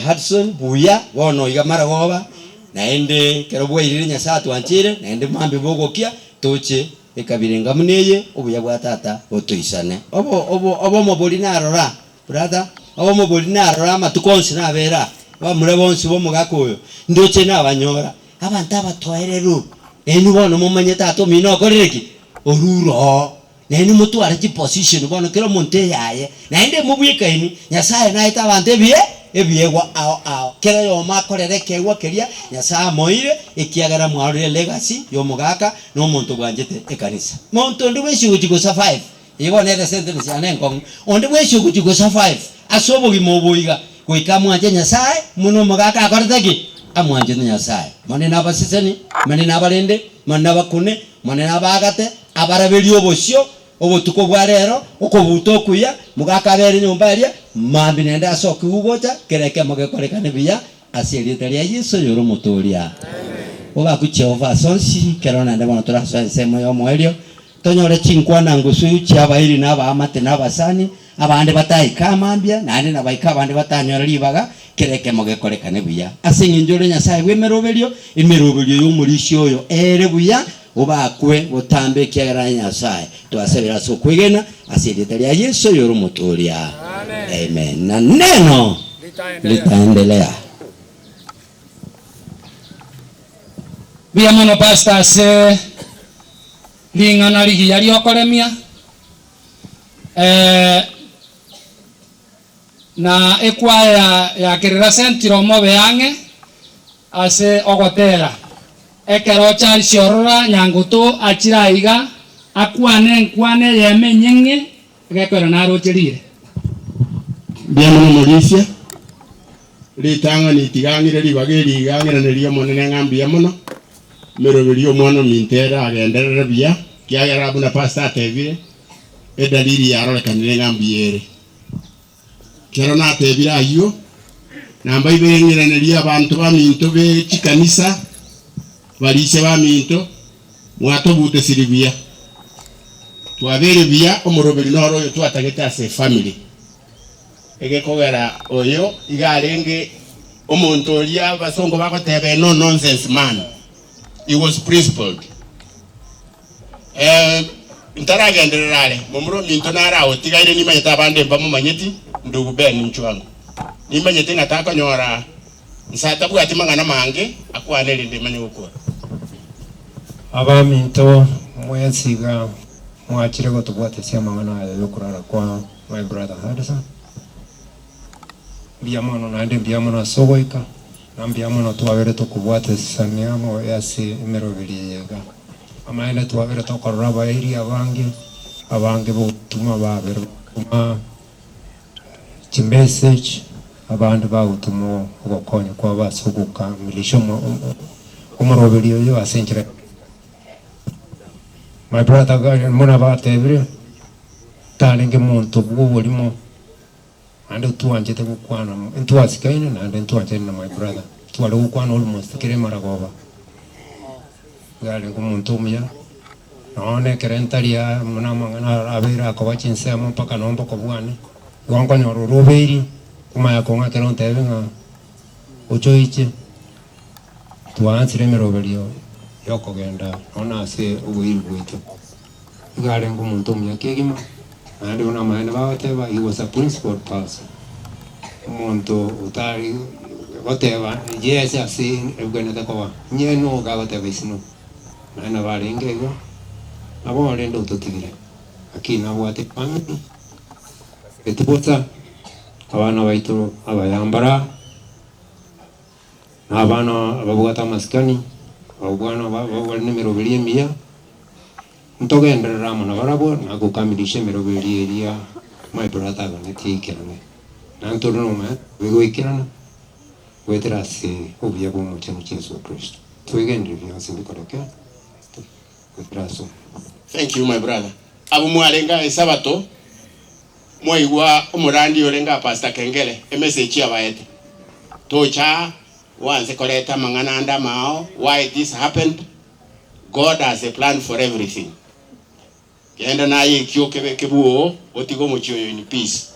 Hudson, buya bono iga marogoba, naende ekero bwairire Nyasae atwancheire, naende mambia bogokia, toche ekabira enga buna eye, obuya bwa tata botoisane. Obo obo obomo boria narora, brother, obomo boria narora amatuko onsi nabere aa, abamura bonsi b'omogaka oyo, ndoche nabanyora, abanto abatoereru, nainwe bono momanye tata omino okorire ki? Orure oo. Nainwe motware chiposition bono kera omonto eyaye, naende mobwekaini, Nyasaye naete abanto ebiee ebiegwa ao ao, kera oyomo akorere ekeegwa keria Nyasaye amoeire, ekiagera mwarorire legacy y'omogaka na omonto bwanchete ekanisa. Monto onde bwensi ogochia go survive, eye bono nere sentence yane enkong'u, onde bwensi ogochia go survive ase obogima obo iga, goika amwanche Nyasaye buna omogaka akorete ki? Amwanchete Nyasaye. Monene abaseseni, monene abarende, monene abakune, monene abaagate, Abaraberie obosio obotuko bwa rero, okobuta okuya, mogaka abere nyomba eria. Mambia naende ase okigwa gocha, kera ekemo gekorekane buya ase erieta ria Yeso oyore Omotooria. Obakwe Jehova ase onsi, ekero naende bono torasoe ensemo y'omoerio, tonyore chinkwana ngusu chi'abairi na abaamate na abasani, abande bataika mambia, naende nabaika abande batanyore ribaga, kera ekemo gekorekane buya. Ase engencho ore Nyasae bw'emeroberio, emeroberio y'omorisia oyo ere buya, Obakwe botambe ekiagera aye Nyasae twasabire ase okwegena ase erieta ria Yeso oyore Omotooria. Amen. Na neno litaendelea. Mbuya mono pastor ase ring'ana rigiya riokoremia eh, na ekwaya ya Kerera Central mobe ang'e ase ogotera. Ekero Charles Orora Nyangoto achire aiga akwane enkwana eyemo enyeng'e egekoera naroche rire. Mbuya mono morisia, ritang'ani tigang'ire ribaga eri rigang'irane ri'Omonene ng'a mbuya mono, emeroberi y'omwana ominto ere agenderere buya, ekiagera buna pastor atebire, edalili yarorekanire ng'a mbuya ere. Ekero natebire ayio, nambaibere ng'iranerie abanto baminto be chikanisa, barisia baminto, mwatobutesiri buya. Twabeire buya, omoroberi noro oyo twatagete ase efamiri. Egekogera oyo iga arenge omonto oria abasongo bagoteba a no nonsense man, he was principled. Ntaragenderera are, momura ominto nare aotigaire, nimanyete abande mbamomanyeti, ndugu Ben Nchwango. Nimanyete ng'a takonyora nsa atabwati mang'ana mange akwane erinde manye gokora. Abaminto mwensi iga mwachire gotobwatesia amang'ana aya y'okorara kwa my brother Harrison. Mbuya mono naende mbuya mono ase ogoika, na mbuya mono twabere tokobwatesania amo ase emeroberi eye iga. Amaene twabere tokorora abaeria abange, abange bogotuma babere bagotuma chimessage, abande bagotuma ogokonya kwabo ase ogokamilisha omoroberi oyo ase enchera. My brother buna batebire, tarenge monto bw'oborimo. Naende twanchete gokwana, ntwasikaine naende ntwanchaine na my brother. Tware gokwana almost kera emaragoba. Iga arenge omonto omuya, nonya na ekero ntari aa buna amang'ana abeire akoba chinsemo mpaka nonya mboko bwane, igo nkonyora orobeirie, omanye kong'akera ontebie ng'a oche oiche, twaansire emeroberio ya okogenda nonya na ase oboiri bwaito. Iga arenge omonto omuya kegima, naende buna amaene bagoteba, he was a principled person, omonto otari goteba yes ase ebwenerete koba, inye no gagoteba is no. Naende nabo arenge igo, nabo rende ototigire, lakini nabwate efamiri, asireti bosa, abana baito abayambara. Na abana ababwate amasikani, abana bare nemeroberi emiya, ntogenderere amo nabarabwo na gokamilisha emeroberi eria my brother aganetie eikerane. Na ntore nomoyo goikerana goetera ase obuya bw'Omochenu Jesu Kristo. Twegenire bionsi mbikoreke goetera ase omoyo. Thank you my brother. Abwo mwarenge aye esabato Mwaigwa omorandi orenge aa Pastor Kengere emessage abaete. Tocha aa oanse koreta amang'ana ande amao why this happened, God has a plan for everything. Genda naye ekio kebe kebwoo otige omochie oyo in peace.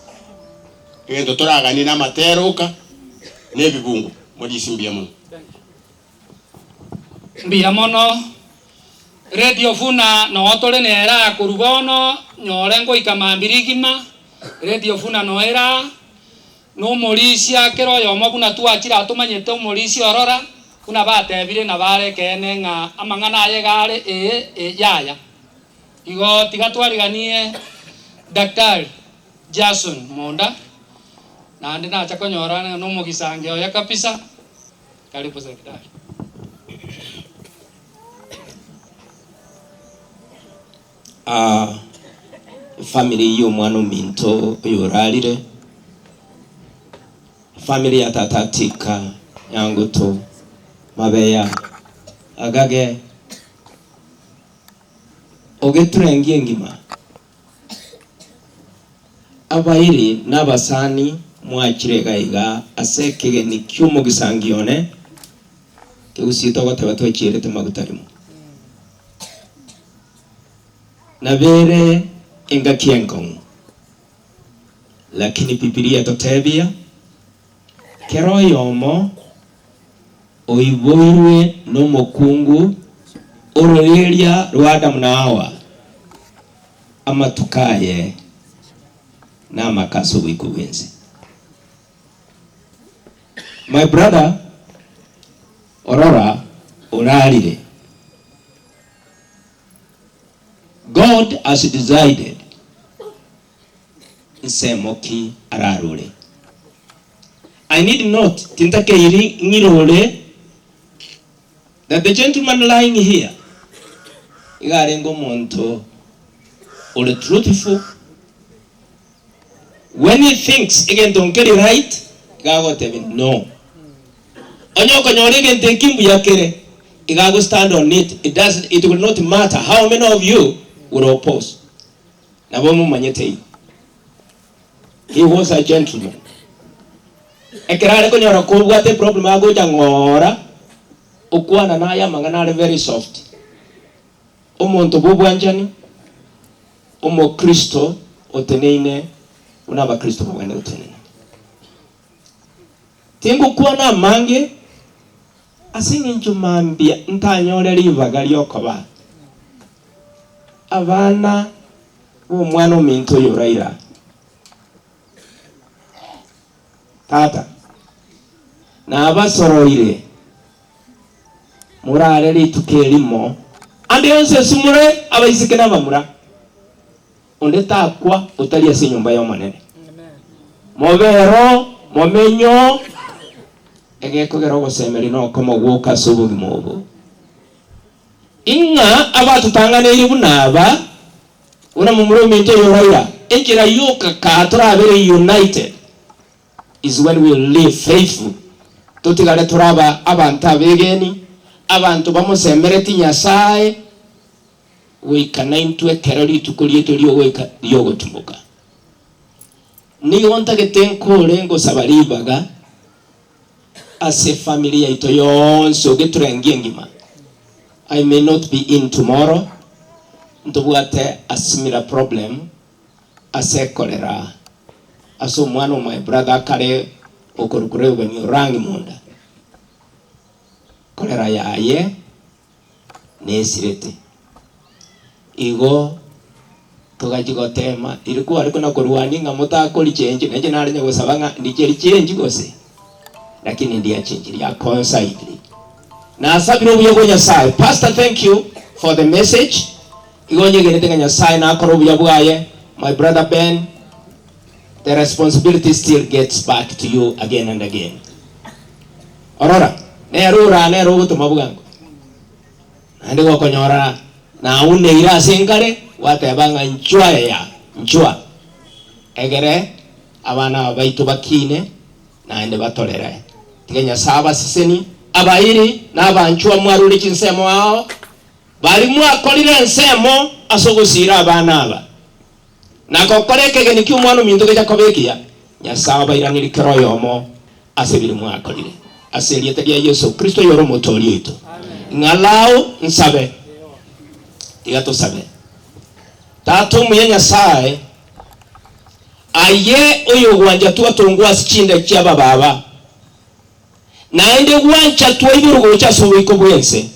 Egento toraganie namatera oka na ebibungo. Morisi mbuya mono. Mbuya mono. Radio Funa noo tore nere aa korwa bono nyore ngoika mambia rigima, Radio Funa noo ere aa, na omorisia kera oyomo buna twachire aa tomanyete omorisia orora, buna batebire nabo are ekeene ng'a amang'ana aye iga are ee ee yaya. Igo tiga twariganie Daktari Jason Monda, naende nacha konyora ng'a nomogisangi oye kabisa. Karibu Daktari. Aa efamiri y'omwana ominto oyorarire, efamiri ya tata Tika, Nyanguto, Mabeya, Agage, ogeturengi engima. Abairi na abasani mwachire iga iga ase ekegeni ki'omogisangio one, kegusii togoteba twechierete maguta rimo. Nabere engaki enkong'u, lakini Bibilia etotebia, Kera oyomo oiboirwe nomokungu ororeria rwa Adamu na Hawa, amatuko aye namake ase oboiko bw'ense. My brother, orora orarire. God has decided nsemo ki ararore. I need not, tintakeiri ng'irore that the gentleman lying here iga arenge omonto ore truthful, when he thinks egento nkeri right, iga agotebia no. Onye okonyora egento eki mbuya kere, iga ago stand on it, it doesn't, it will not matter how many of you will oppose. Nabo momanyete igo. He was a gentleman. Ekero are konyora kobwate eproblem agocha ng'ora, okwana naye amang'ana are very soft. Omonto bw'obwanchani, omokristo oteneine buna abakristo bagwenerete gotenena. Tingokwana amange ase engencho mambia ntanyore ribaga riokoba abana b'omwana ominto oyo Raila. Tata, nabasoroire morare rituko erimo ande onsi ase more abaiseke na abamura, onde takwa otari ase enyomba y'Omonene. Mobe ero, momenyo, egekogera ogosemeria nokomo gwoka ase obogima obo. Ing'a abatotang'aneirie buna aba, buna momura ominto oyo Raila, enchera yoka kaa torabere united is when we live faithful, totigare tore aba abanto abegeni, abanto bamosemereti Nyasae, goika naintwe ekero rituko riaito riogoika riogotumoka. Nigo ntagete nkore ngosaba ribaga ase efamiri yaito yonsi ogeturengia engima. I may not be in tomorrow, ntobwate a similar problem ase ekorera ase omwana o my brother akare okorokwa Reuben Orangi Munda. Korera yaye nesirete. Igo togachia gotema riria kware kona korwania ng'a motakori chenji, nainche nare nyagosaba ng'a ndiche richenji gose, lakini ndiachenji riacoincided. Nasabire obuya bwa Nyasaye. Pastor thank you for the message, igo nyegenete ng'a Nyasaye nakore obuya bwaye, my brother Ben, the responsibility still gets back to you again and again. Orora, nere oraa nere ogotoma bwango. Naende gokonyora nauneire ase enkare, gwateba ng'a nchwa eya, nchwa, egere abana aba baito bakine, naende batorere. Tiga Nyasae abasesenie, abairi na abanchwa mwarure chinsemo ao, baria mwakorire ensemo ase ogosiira abana aba, na gokora ekegeni ki'omwana ominto gecha koba ekiya, Nyasae abairanerie kera oyomo ase biria mwakorire. Ase erieta ria Yeso Kristo oyore Omotooria oito. Ng'alao nsabe. Tiga tosabe. Tata omuya Nyasae, aye oyogwancha twatongwa ase chinda chia bababa, naende gwancha twaiborwa gocha ase oboiko bw'ense.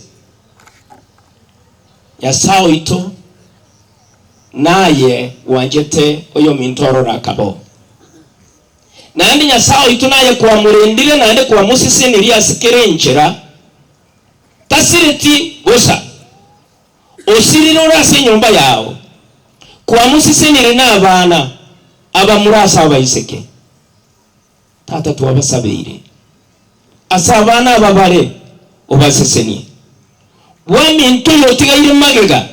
Nyasae oito, naye gwanchete oyominto orore akaba oo. Naende Nyasae oito naye kwamorendire naende kwamosesenirie ase kera enchera, tasireti bosa, osirire ore ase enyomba yao, kwamosesenirie nabana abamura ase abaiseke. Tata twabasabeire ase abana aba bare, obasesenie. Bw'eminto oyotigaire magega,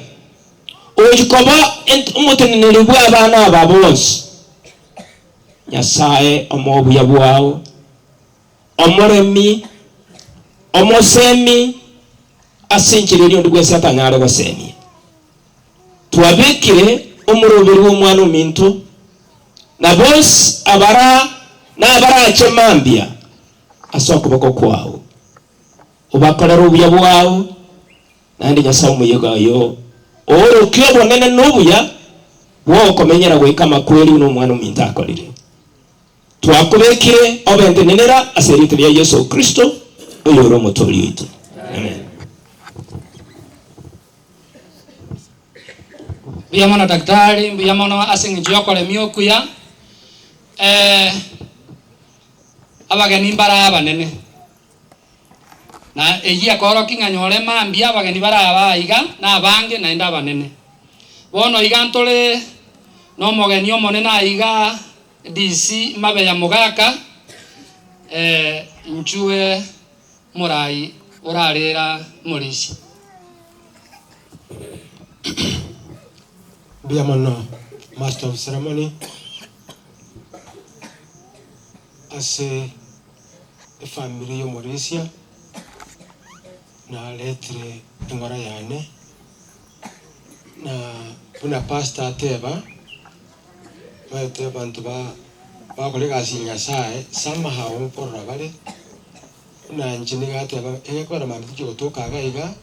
ogochia koba omoteneneri bw'abana aba bonsi. Nyasae omoe obuya bwao, omoremi, omosemi, ase enchera eria onde bwensi atanyare gosemia. Twabekire omoroberi bw'omwana ominto. Na bonsi abara nabarache mambia ase okoboko kwao, obakorere obuya bwao, naende Nyasae omoyega oyo oorokie obonene na obuya bw'ogokomenyera goika amakweri buna omwana ominto akorire. Twakobekire obe ntenenera ase erieta ria Yeso Kristo, oyore Omotoori oito. Amen. Mbuya mono daktari, mbuya mono ase eng'encho y'okoremia okuya. Abageni mbare abanene, na eyio ekorokia ng'a nyore mambia abageni bare aba aiga na abange naende abanene. Bono iga ntore na omogeni omonene aiga DC Mabeya Mogaka, inchuo morai orarera morisia. Mbuya mono Master of Ceremony ase efamiri y'omorisia naretire eng'ora yane na buna pastor ateba omanyete abanto ba bagokora egasi ya Nyasaye somehow nkorora bare Buna inche nigo ateba, Egekogera mambia tichi gotoka iga iga,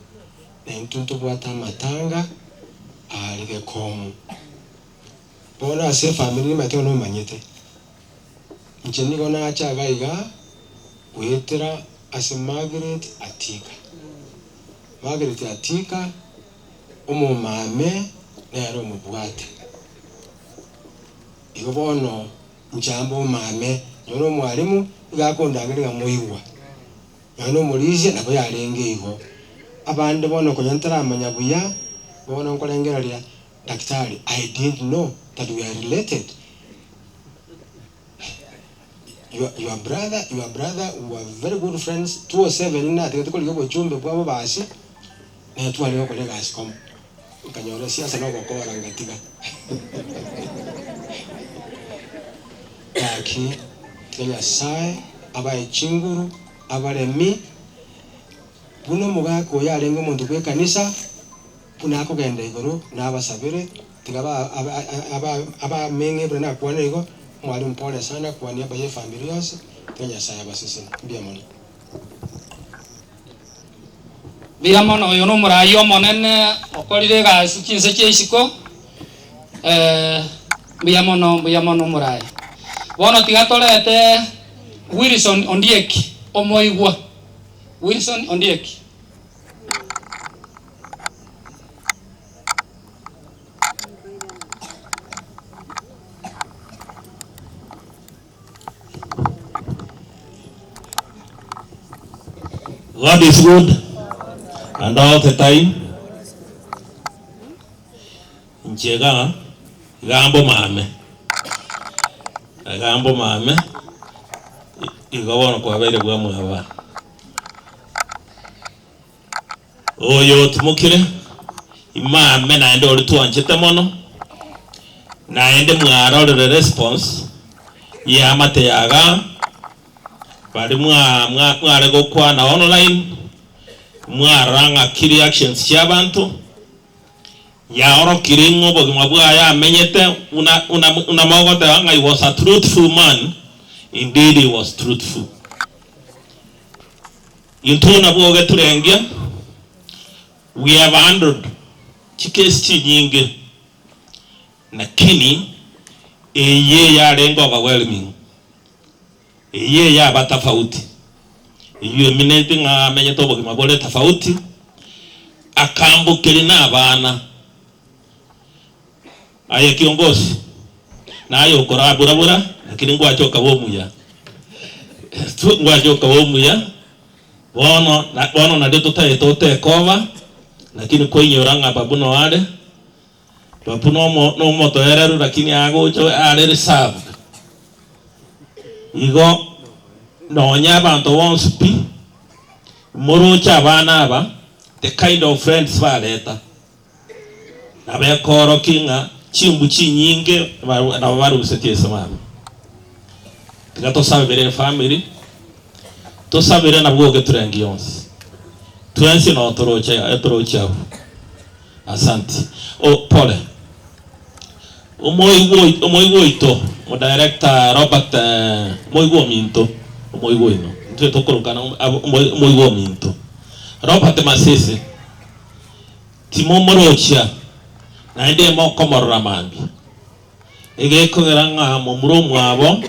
na intwe ntobwate amatanga aare gekomu. Bono ase efamiri nimanyete ng'a nomanyete. Inche nigo nacha iga iga goetera ase Margaret Atika. Margaret Atika, omomame nere omobwate. Igo bono Inche amba omame, nonya nomwalimu nigo akondangeria ng'a moigwa, nonya nomorisia nabo yarenge igo. Abande bono konya ntaramanya buya, bono nkorengereria daktari, I didn't know that we are related. Your, your brother, your brother we were very good friends, 207 natigete korigia obochumbe bwabo basi, nere twarenge gokora egasi komo. Nkanyora esiasa na ogokora ngatiga. Gaki tiga Nyasae abae chinguru abaremi, buna omogaka oyo arenge omonto bw'ekanisa, buna akogenda igoro nabasabere, tiga abameng'e buna nakwanire igo, mwalimu pole sana kwa niaba y'efamiri yonsi, tiga Nyasae abasesenie. Mbuya mono. Mbuya mono, oyo nomoraia omonene okorire egasi chinse chia isiko, mbuya mono, mbuya mono omoraia. Bono tiga torete Wilson Ondieki omoigwa, Wilson Ondieki. God is good and all the time. Inche iga iga mbomame, iga mbomame, igo bono kwabeire bwa mwaba. Oyo otimokire imame naende oria twanchete mono, naende mwarorire response y'eamate yaga, baria mwa mwa mware gokwana online, mwarora ng'aki reactions chi'abanto, yaorokire ng'a obogima bwaye amenyete buna buna buna mogoteba ng'a he was a truthful man, indeed he was truthful. Intwe nabwo ogeturengia, we have handled chikesi chinyinge, lakini eye yarenge overwhelming, eye yaba tofauti, eywo eminenti ng'a amenyete obogima bore tofauti, akambokeria na abana. Aye kiongosi, naye okorabura-bura, lakini ngwache okaba omuya. Ngwache okaba omuya, bono bono nario totagete otekoba, lakini kwainyora ng'a babu no are, babu nomo nomotoereru lakini agocha are reserved. Igo nonya abanto bonsi pi, moroche abana aba, the kind of friends bareta. Nabo ekoorokia ng'a chimbu chinyinge nabo barusetie ase mama. Tiga tosabere efamiri, tosabere nabwo ogeturengi yonsi. Twensi no toroche etoroche abwo. Asanti. Oh, pole. Omoigwa omoigwa oito, Omodirector Robert omoigwa ominto, omoigwa oino, intwe tokorokana omoigwa ominto, Robert Masese, timomorochia naende mokomorora mambia. Egekogera ng'a momura omwabo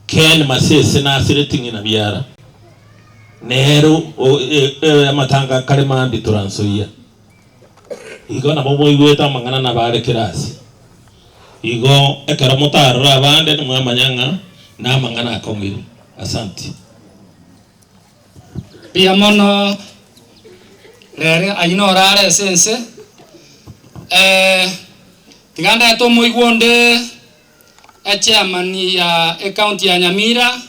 Ken Masese nasireti ng'ina biara, nere amatanga akare mambia toransoyia. Igo nabo moigwete amang'ana nabare kerasi. Igo ekero motarora abande nimwamanya ng'a namang'ana akong'ire. Asanti. Mbuya mono rere ayio norare ase ense, tiga ndete omoigwa onde echairman ya ecounty ya Nyamira,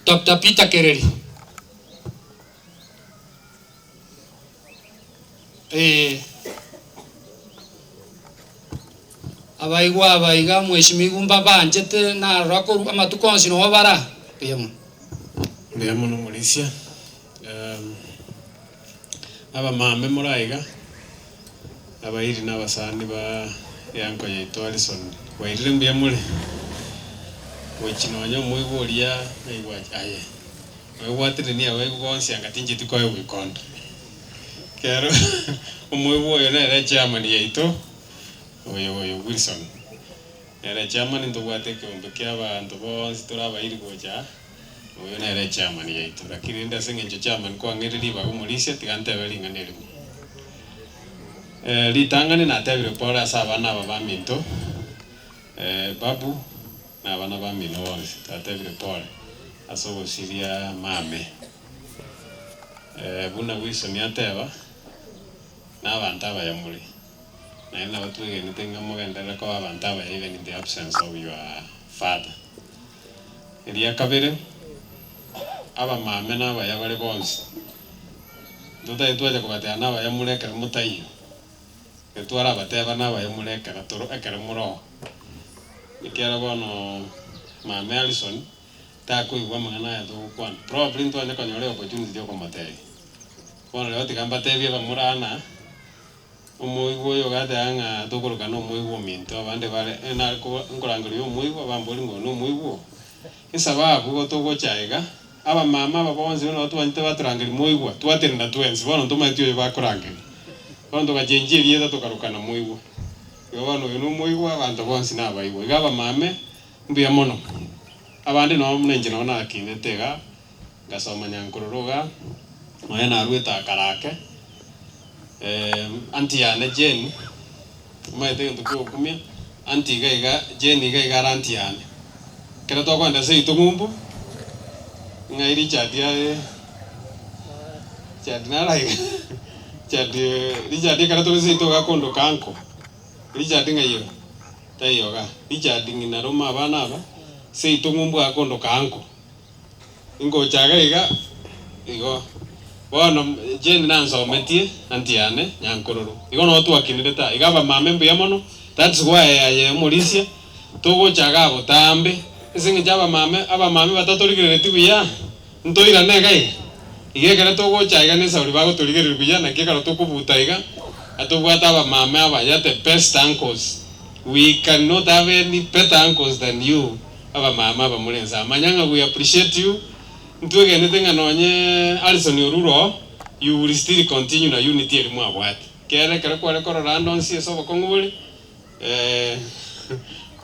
Doctor Peter Kereri. Ee. Abaigwa aba iga mweshimigu mbabanchete narora korwa amatuko onsi nobo bara. Mbuya mono. Mbuya mono Morisia. Abamame more aiga, abairi na abasani ba eanko yaito Alison, bwairire mbuya more? Gochi nonya omoigwa oria naigwa aye. Oebwateranie abaigwa bonsi anga tincheti koegwa ikondo. Ekero omoigwa oyo nere echairman yaito, oyo oyo Wilson, nere echairman ntobwate ekeombe kia abanto bonsi tore abairi gocha aa, oyo nere echairman yaito. Lakini rende ase eng'encho chairman kwang'eire ribaga omorisia, tiga ntebe ring'ana erimo. Ritang'ani natebire pore ase abana aba baminto, Babu. Na abana bamino bonsi twatebire pole ase ogosiria mame. Buna Wilson ateba, na abanto abaya more, naende nabo twegenete ng'a mogenderere koba abanto abaya even in the absence of your father. Eria kabere, abamame na abaya bare bonsi, ntotagete twacha kobateba nabaya more ekero motaiyo, ekero twarabateba nabaya more ekero toro ekero more oo. Ekiagera bono mama Alison takoigwa amang'ana aya togokwana, probably ntwanye konyora eopportunity yokomotebia. Bono rero tiga mbatebie bamura ng'a omoigwa oyo ogateba ng'a tokoroka na omoigwa ominto abande bare nare ko nkorangeria omoigwa bamborie ng'a oyo nomoigwa oo. Esababu igo togocha iga, abamama aba bonsi bono batwanchete batorangeria moigwa, twatenena twensi bono ntomaeti oyo bakorangeria. Bono togachenchia erieta tokarokana moigwa. Igo bono oyo nomoigwa, abanto bonsi nabaigwa. Iga abamame, mbuya mono. Abande noo buna inche nabo nakinete iga, ngasoma nyankororo iga, nonya naruete akarake, aunty yane Jane, omanyete egento kia ogokumia, aunty iga iga Jane iga iga are aunty yane. Ekero tokogenda seito ng'umbu, ng'ai Richard aye, Richard naro aiga. Richard, Richard ekero tore seito iga akondoka uncle, Richard ng'ai ore? Taiyo igaa. Richard ng'ina rome abana aba, seito ng'umbu akondoka uncle. Ingocha iga iga, igo. Bono Jane nansometie, aunty yane, nyankororo. Igo noo twakinire taa. Iga abamama mbuya mono, that's why aye omorisia, togocha igaa botambe, ase eng'encho abamame, abamame batatorigerereti buya. Ntoirane iga iga? Iga ekero togocha iga nesauri bagotorigereria buya naki ekero tokobuta iga atobwate abamame abaya the best uncles we cannot have any better uncles than you abamame aba more nse aa manya ng'a we appreciate you ntwegenete ng'a nonye Alison orure oo you will still continue na unity eria mwabwate kere ekero kware korora ande onsi ase obokong'u bore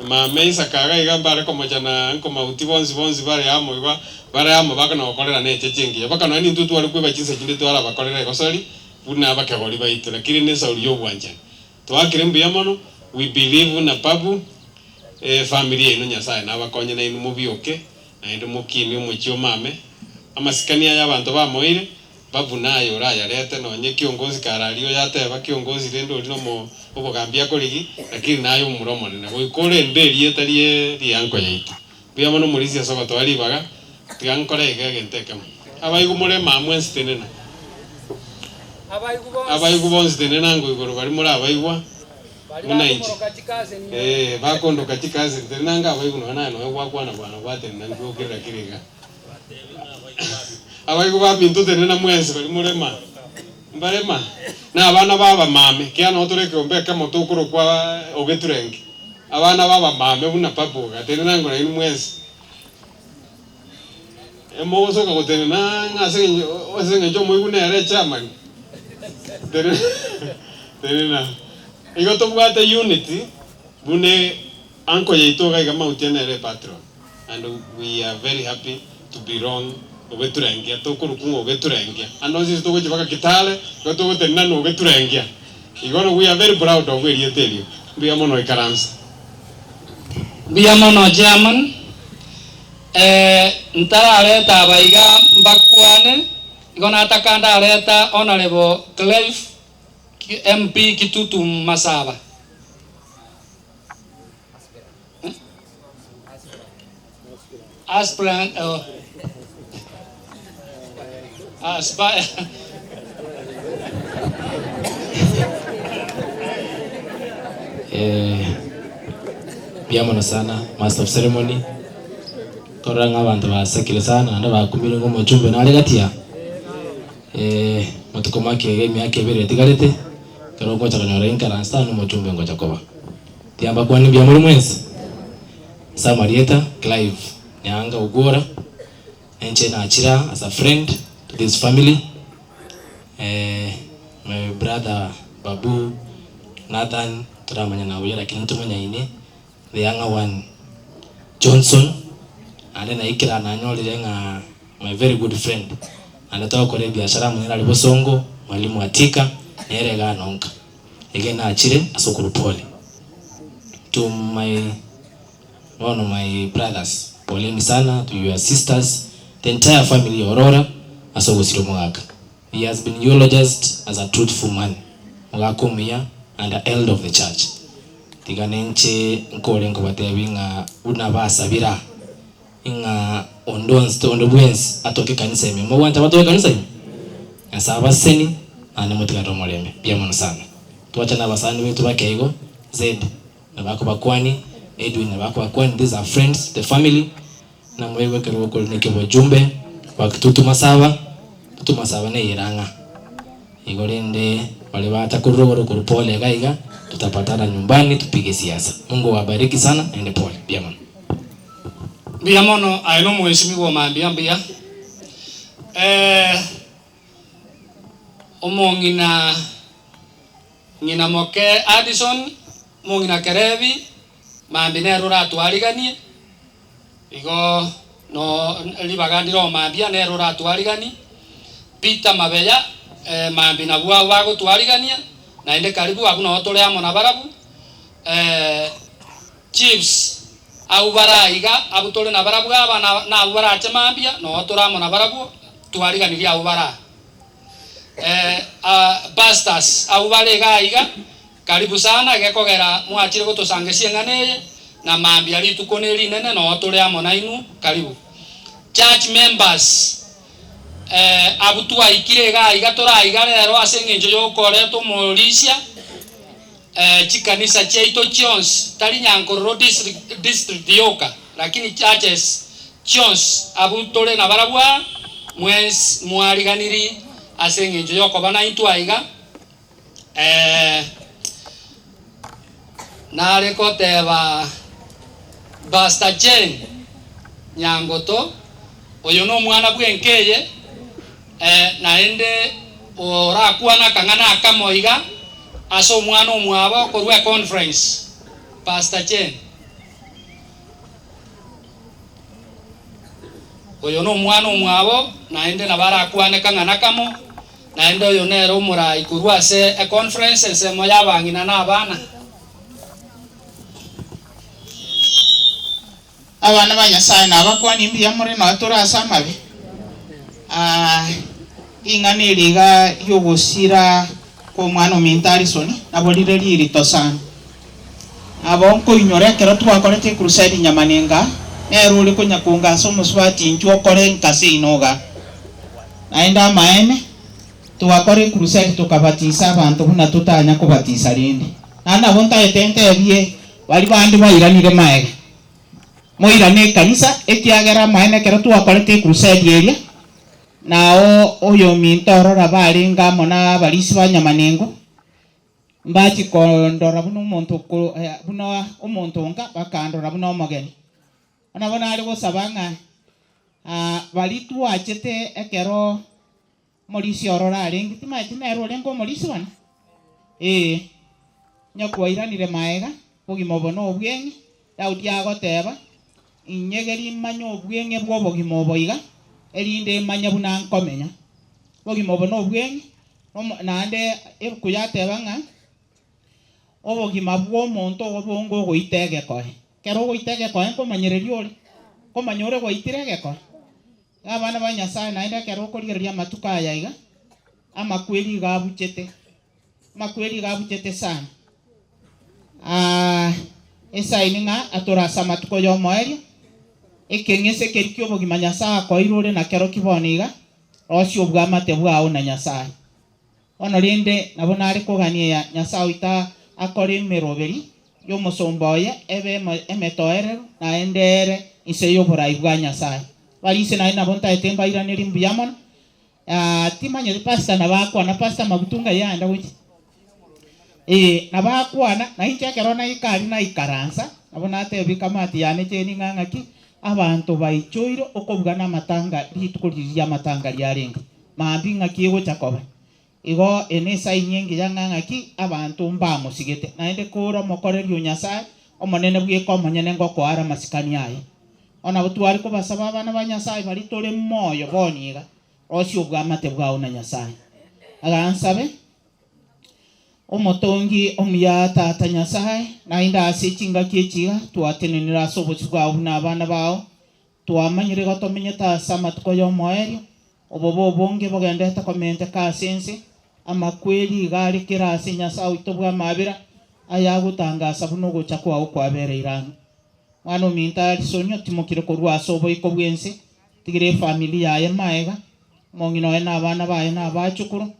Mama Isaka iga iga mbare komocha na nkomauti bonsi bonsi bare amo iga bare amo bakona gokorerana echeche engiya. Mpaka nonya nintwe tware kweba chinsa chinde twarabakorera egosori buna abakegori baito lakini nesauri y'obwanchani. Twakire mbuya mono, we believe buna Babu efamiri yaino Nyasaye nabakonye nainwe mobioke naende mokinie omochie omame amasikani aya abanto bamoeire. Babu naye orayarete nonye kiongozi kararia oyo ateba kiongozi rende oria nomo obogambi akorigi lakini naye omomura omonene goika orende erieta rie rianko yaito. Mbuya mono omorisia ase ogotoa ribaga tiga nkore iga egento ekemo. Abaigwa more maa mwensi tenena. Abaigwa bonsi tenena ango igoro baria more abaigwa buna inche. Ee bakondoka chicousin tenena ango abaigwa nonya naye nonya gwakwana bwana gwatenena nkigokirera kire iga. Abaigwa baminto tenena mwensi baria morema, mbarema, na abana b'abamame, ekiagera nabo tore ekeombe ekemo tokorokwa ogeturenge. Abana ba abamame buna papa iga, tenena ngora inwe mwensi. Emogosoka gotenena ng'a ase eng'encho ase eng'encho omoigwa nere echairman. Tenena tenena. Igo tobwate unity buna uncle yaito iga iga Mautia nere epatron and we are very happy to belong ogeturengia tokorokwa ng'a ogeturengia. Ande onsi ase togochia mpaka Kitale igo togotenena na ogeturengia. Igo we are very proud of erieta erio. Mbuya mono ikaransa. Mbuya mono chairman. Eh, ntarareta aba iga mbakwane, igo nataka ndareta Honourable Clive MP Kitutu Masaba. Eh? Aspirant, oh. Aspire. Eh, mbuya mono sana master of ceremony torora ng'a abanto basekire sana naende bakumire ng'a omochumbe nare gati aa eh, matuko make iga emiaka ebere etigarete ekero ogocha konyora inkaranse sana omochumbe ngocha koba. Tiga mbakwane mbuya more mwensi ase amarieta Clive Nyaanga Ogwora. Inche nachire aa as a friend to this family, my brother Babu, Nathan toramanyana buya lakini ntomanyaine, the younger one Johnson, naende naikire aa nanyorire ng'a my very good friend, naende togokora ebiashara amo nere aria bosongo, Mwalimu Atika, nere igaa nonka. Iga nachire ase okorwa pole to my. Bono my brothers poleni sana to your sisters the entire family Orora ase ogosira omogaka he has been eulogized as a truthful man mogaka omuya and a elder of the church tiga ninche nkore nkobatebi ng'a buna basabira ng'a onde onsi onde bwensi atoke ekanisa ime mogwancha batoke ekanisa ime? Nyasae abaseseni naende motigare omorembe mbuya mono sana twacha na abasani betu bake igo Zed. Nabakobakwani, Edwin nabakobakwani, these are friends, the family, namoigwe ekero gokori neke obojumbe bwa Kitutu Masaba, Kitutu Masaba neyere ang'a. Igo rende baria bacha korwa rogoro korwa pole iga iga, tutapatana nyumbani tupige siasa. Mungu awabariki sana naende pole. Mbuya mono. Mbuya mono aye nomwesimigwa omambia mbuya. Eh, omong'ina. Ng'ina moke Addison, mong'ina Kerebi, mambia nere oratwariganie, igo no ribaga ndire oo mambia nere oratwariganie, Peter Mabeya, mambia nabwo abwo bagotwarigania, naende karibu abwo noo tore amo nabarabwo, chiefs abwo bare aiga abwo tore nabarabwo aba na abwo barache mambia noo tore amo nabarabwo, twariganirie abwo bare aa. Pastors abwo bare igaa iga, karibu sana gekogera mwachire gotosangesia eng'ana eye, na mambia rituko ne rinene noo tore amo nainwe, karibu. Church members abwo twaikire igaa iga tore aiga rero ase eng'encho yokoreta omorisia chikanisa chiaito chionsi, tari Nyankororo district district yoka, lakini churches chionsi abwo tore nabarabwo aa, mwensi mwariganiri ase engencho y'okoba naintwe aiga. Nare goteba Pastor Jane Nyangoto, oyo nomwana bw'enka eye, naende orakwane akang'ana akamo iga ase omwana omwabo korwa econference. Pastor Jane. Oyo nomwana omwabo, naende nabo arakwane kang'ana kamo, naende oyo nere omorai korwa ase econference ensemo y'abang'ina na abana. Abana ba Nyasae nabakwani mbuya more nonya tore ase amabe. Aa ring'ana eri iga ri'ogosira kw'omwana ominto Harrison nabo rire ririto sana. Nabo nkoinyora ekero twakorete ecrusade Nyamanenga, nere ore konyakonga ase omosubati inchuo okore enkase ino iga. Naende amaene, togakora ecrusade tokabatisa abanto buna totanya kobatisa rende. Naende nabo ntaete ntebie baria bande bairanire maega, moirane ekanisa, ekiagera amaene ekero twakorete ecrusade eria, nao oyominto orora barenge amo na abarisia ba Nyamanengo. Mbachi kondora buna omonto oko buna omonto onka, bakandora buna omogeni. Nabo nare gosaba ng'a baria twachete ekero Omorisia ororo arenge, timanyeti nere orenge omorisia one? Ee, onye kwairanire maega, obogima obo nobweng'e. Daudi agoteba, Inyegerie imanye obweng'e bw'obogima obo iga, erinde imanye buna nkomenya. Obogima obo nobweng'e, naende ebuku yateba ng'a obogima bw'omonto ogo bonge ogoita egekoe. Ekero ogoita egekoe nkomanyereria ore, nkomanya ore gwaitire egekoe. Abana ba Nyasae, naende ekero okorigereria amatuko aya iga, amakweri iga abuchete, amakweri iga abuchete sana. Aah, esaini ng'a atore ase amatuko y'omoerio, ekeng'ese keria ki'obogima Nyasae akoeire ore nakerokio bono iga, rosia obwamate bwao na Nyasae. Bono rende nabo nare kogania Nyasae oito akore emeroberi y'omosomba oye ebe emetoereru, naende ere inse y'oborai bwa Nyasae. Baria inse naende nabo ntaete mbairanerie mbuya mono. Timanyeti pastor nabo akwana, pastor Magutu ng'ai aenda gochia? Ee, nabo akwana, na inche ekero naika aria naikaransa, nabo natebia kamati yane cheni ng'a ng'aki, abanto baichoire okobuga namatanga rituko riria ri'amatanga riarenge. Mambia ng'aki egocha koba. Igo eye nesaini engiya ng'a ng'aki abanto mbamosigete, naende kore omokoreri o Nyasae, Omonene bweka omonyene ngokoa are amasikani aye. Bono nabo tware kobasaba abana ba Nyasae baria tore moyo bono iga, rosia obwamate bwao na Nyasae. Agansabe, Omotongi omuya Tata Nyasae, naende ase chingaki echi iga twatenenire ase obosio bwao buna abana bao, Twamanyire igo tomenyete ase amatuko y'omoerio, obobe obonge bogenderete komenteka ase ense, amakweri iga are kera ase Nyasae oito bw'amabera, ayagotangasa buna ogocha kwao kwabereire ang'e. Mwana ominto Harrison otimokire korwa ase oboiko bw'ense, tigire efamiri yaye maega, omong'ina oye na abana baye na abachukuru,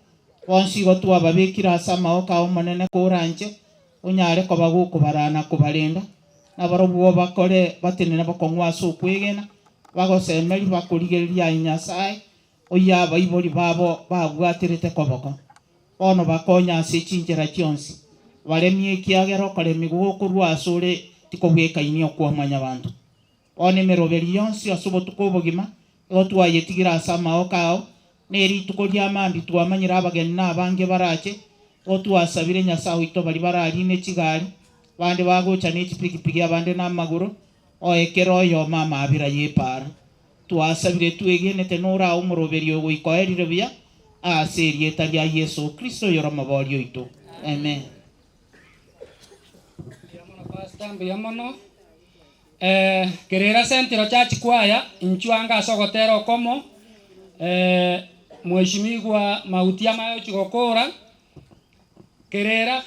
bonsi igo twababekire ase amaboko ao Omonene koranche, onyare koba gokobaraa na kobarenda, nabarobwo bakore batenene bokong'u ase okwegena, bagosemeria bakorigereria aye Nyasae, oyio abaibori babo babwaterete koboko. Bono bakonye ase chinchera chionsi, baremie ekiagera okoremigwa gokorwa asore tikobwekainia okwa mwanyabanto. Bono emeroberi yonsi ase obotuko obogima igo twayetigire ase amaoko ao, ne rituko ria mambia twamanyire abageni na abange barache, igo twasabire Nyasae oito baria bararine chigari, abande bagocha ne chipigipigi abande namagoro, oe kera oyomo amaabera y'epaara. Twasabire twegenete norae omoroberi oyo goika oerire buya, ase erieta ria Yeso Kristo oyore Omoboria oito. Amen. Pastor mbuya mono. Eh, kerera Central Church Choir, inchuo ange ase ogotera okomo, eh, Mheshimiwa Mauti amaye ochia gokora, kerera,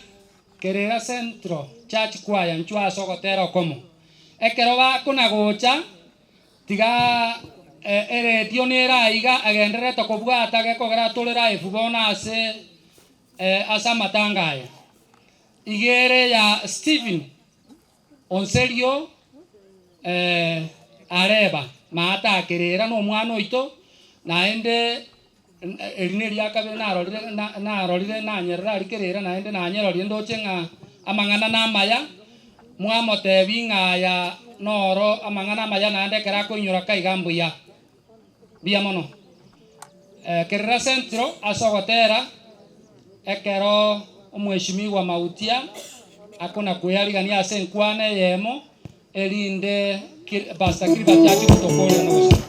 kerera Central Church Choir, inchuo ase ogotera okomo. Ekero bakona gocha, tiga eredio nere aiga agendererete kobwata gekogera tore live bono ase ase amatanga aya. Iga ere ya Stephen Onserio areba, Maata akerera nomwana oito, naende eri neria kabere narorire narorire nanyerera aria kerera naende nanyerorie ndoche ng'a amang'ana namaya, mwamotebia ng'a aya noro amang'ana amaya naende ekero akoinyora kaiga mbuya. Mbuya mono. Kerera Central ase ogotera ekero Omweshimiwa Mautia akona kweyarigania ase enkwana eyemo erinde Pastor Gilbert achie gotokorera na ogosaba.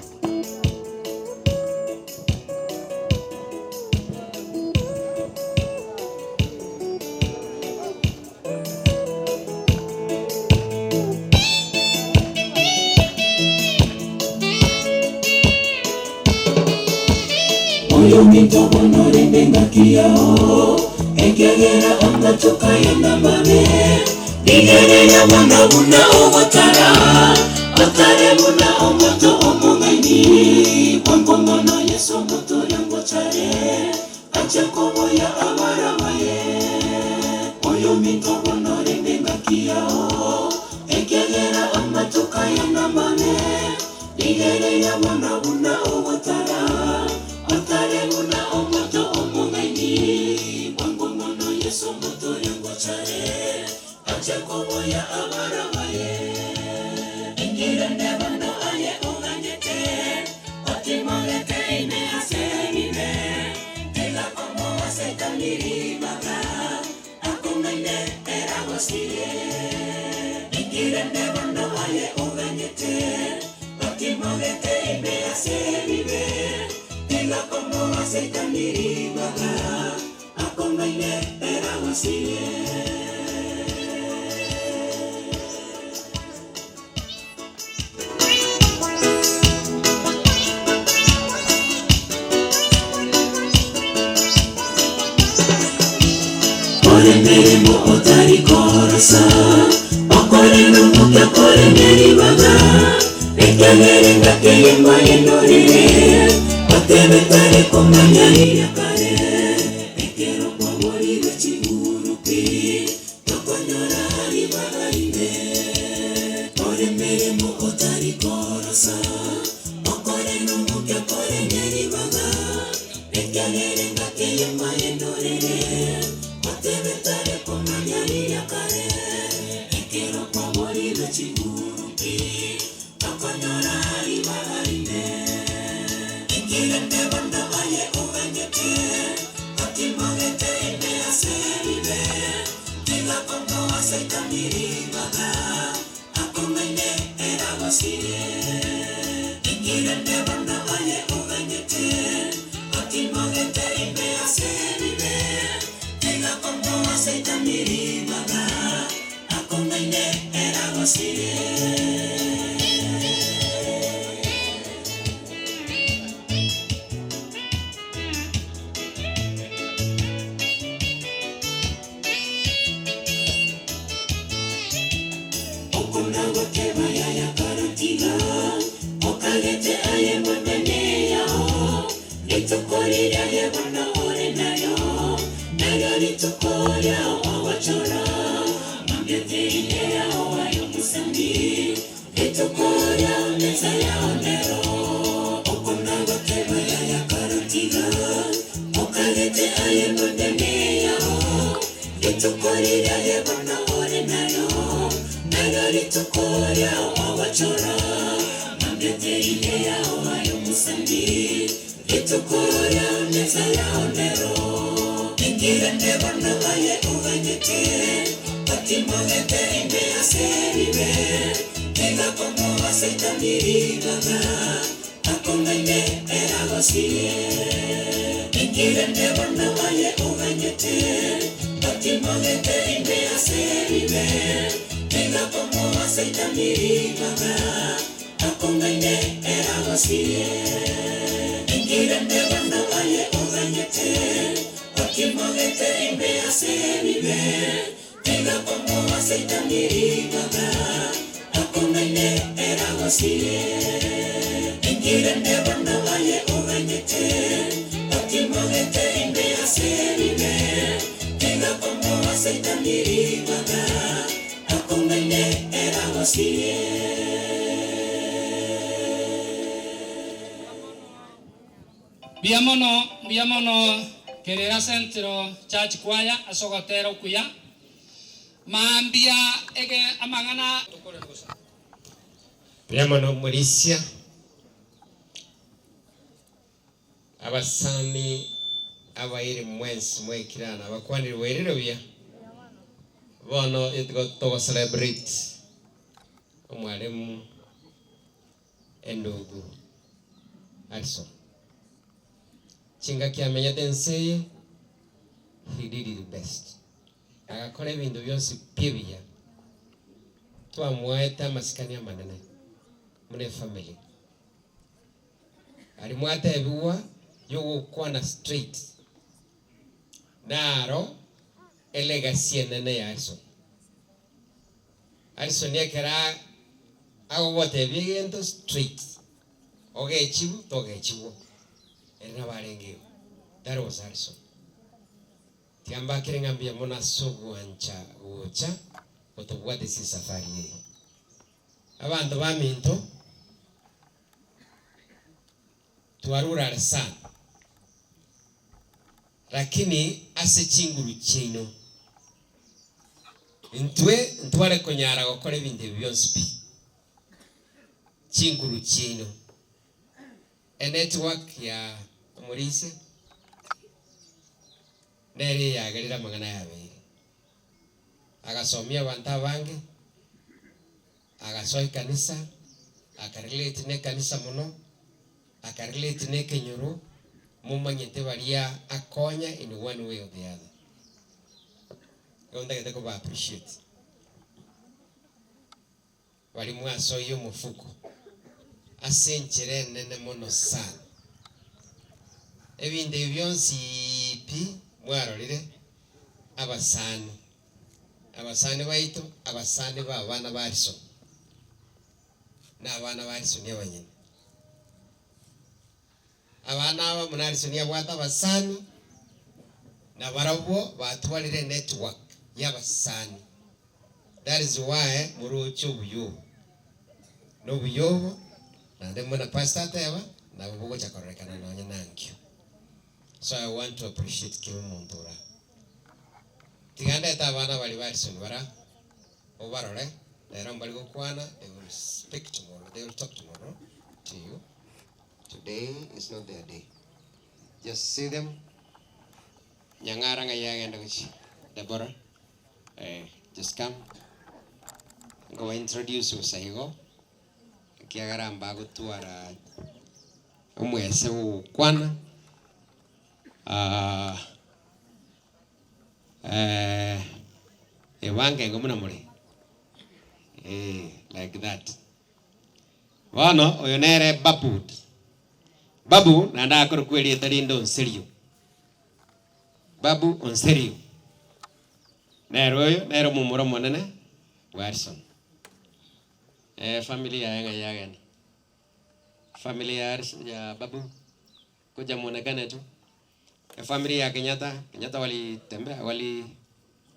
Oyominto bono rende engaki yao, ekiagera amatuko aye namabe. Rigereria bono buna ogotara, otare buna omonto omong'aini. Bwango mono Yeso omotoria ngochare. Ache koboyia abara baye. Oyominto bono rende engaki yao, ekiagera amatuko aya namabe. Rigereria bono buna ogotara, otare buna omonto omong'aini. Bwango mono Yeso omotoria. Saitaniri baga Akongaine eragosirie Ore emeremo otari korosa, okore nomokia kore neribaga, ekiagera engaki eyemo yenorire, otebe tare komanya riria kare, ekero kwaborirwe chiguruki, tokonyora ribaga rinde. Ore emeremo otari korosa, okore nomokia kore neribaga, ekiagera engaki eyemo yenorire, otebe tare komanya riria kare, ekero kwaborirwe chiguruki, tokonyora ribaga rinde. Ekirende bono aye oganyete, otimogete ime ase ebibe, tiga komoa Saitani ribaga, akong'aine eragosirie. Ekirende bono aye oganyete, otimogete ime ase ebibe, tiga komoa Saitani ribaga, akong'aine eragosirie. Okonagoteba yaya karatiga, okagete aye monene yao, rituko riria yebono ore nayo, nario rituko riao ogochora, mambiate ine yao ayo musandi, rituko riao meza yao nero. Okonagoteba yaya karatiga, okagete aye monene yao, rituko riria yebono ore nayo, nario rituko riao ogochora, mambiate ine yao ayo musandi, rituko riao meza yao nero. Ingirende bono aye oganyete, otimogete ime ase ebibe, tiga komoa Saitani ribaga, akong'aine eragosirie. Ingirende bono aye oganyete, otimogete ime ase ebibe, tiga komoa Saitani ribaga, akong'aine eragosirie. Ingirende bono aye oganyete, otimogete ime ase ebibe, tiga komoa Saitani ribaga, akong'aine eragosirie. Ingirende bono aye oganyete, otimogete ime ase ebibe, tiga komoa Saitani ribaga, akong'aine eragosirie. Mbuya mono, mbuya mono Kerera Central Church Choir ase ogotera okuya. Mambia ege amang'ana. Mbuya mono Morisia, abasani abairi mwensi mwaikire aa nabakwanire bwairire buya. Bono etigo togo celebrate omwalimu endugu Harrison. Chingaki amenyete ense eye, he did his best. Agakora ebinto bionsi pi ebiya. Twamoete amasikani amanene buna efamily. Aria mwatebiwa yogokwana straight, naro elegacy enene ya Harrison. Harrison ekero agogotebia egento straight, ogechiwu togechiwu, ere nabo arenge igo. That was Harrison. Tiambakire ng'a mbuya mono ase ogwancha gocha gotobwatisia esafari eye. Abanto baminto, twarure are sana, lakini ase chinguru chiaino, intwe ntware konyara gokora ebinto ebi bionsi pi. Chinguru chiaino, enetwork ya omorisia, nere eyagerire amang'ana yabeire. Agasomia abanto abange, agasoa ekanisa, akarelate na ekanisa mono, akarelate na ekenyoro. Momanyete baria akonya in one way or the other. Igo ntagete koba appreciate. Baria mwasoyia omofuko ase enchera enene mono sana. Ebinto ebi bionsi pi mwarorire, abasani, abasani baito, abasani ba abana ba Harrison, na abana ba Harrison abanyene. Abana aba buna Harrison abwate abasani, na barabwo batwarire enetwork y'abasani. That is why moroche obuya obo. Na obuya obo, naende buna pastor ateba, nabo bogocha kororekana nonye na nkio. So I want to appreciate kera omonto ore aa. Tiga ndete abana baria ba Harrison bara, obarore, rero mbari gokwana, they will speak tomorrow, they will talk tomorrow to you. Today is not their day. Just see them. Nyang'ara ng'ai agenda gochia? Deborah, eh, just come. Nkoba introduce bosa igo, ekiagera mbagotwara omwese bw'ogokwana. Ah, eh, ebange igo buna more. Eh, like that. Bono oyo nere Babud. Babu naende akorokwa erieta rinde Onserio. Babu Onserio. Nere oyo nere omomura omonene bw'Harrison. Eh, family yaye ng'ai yagenda? Family ya Harrison ya Babu kuja muonekane tu. Efamiri ya Kenyatta, Kenyatta walitembea, wali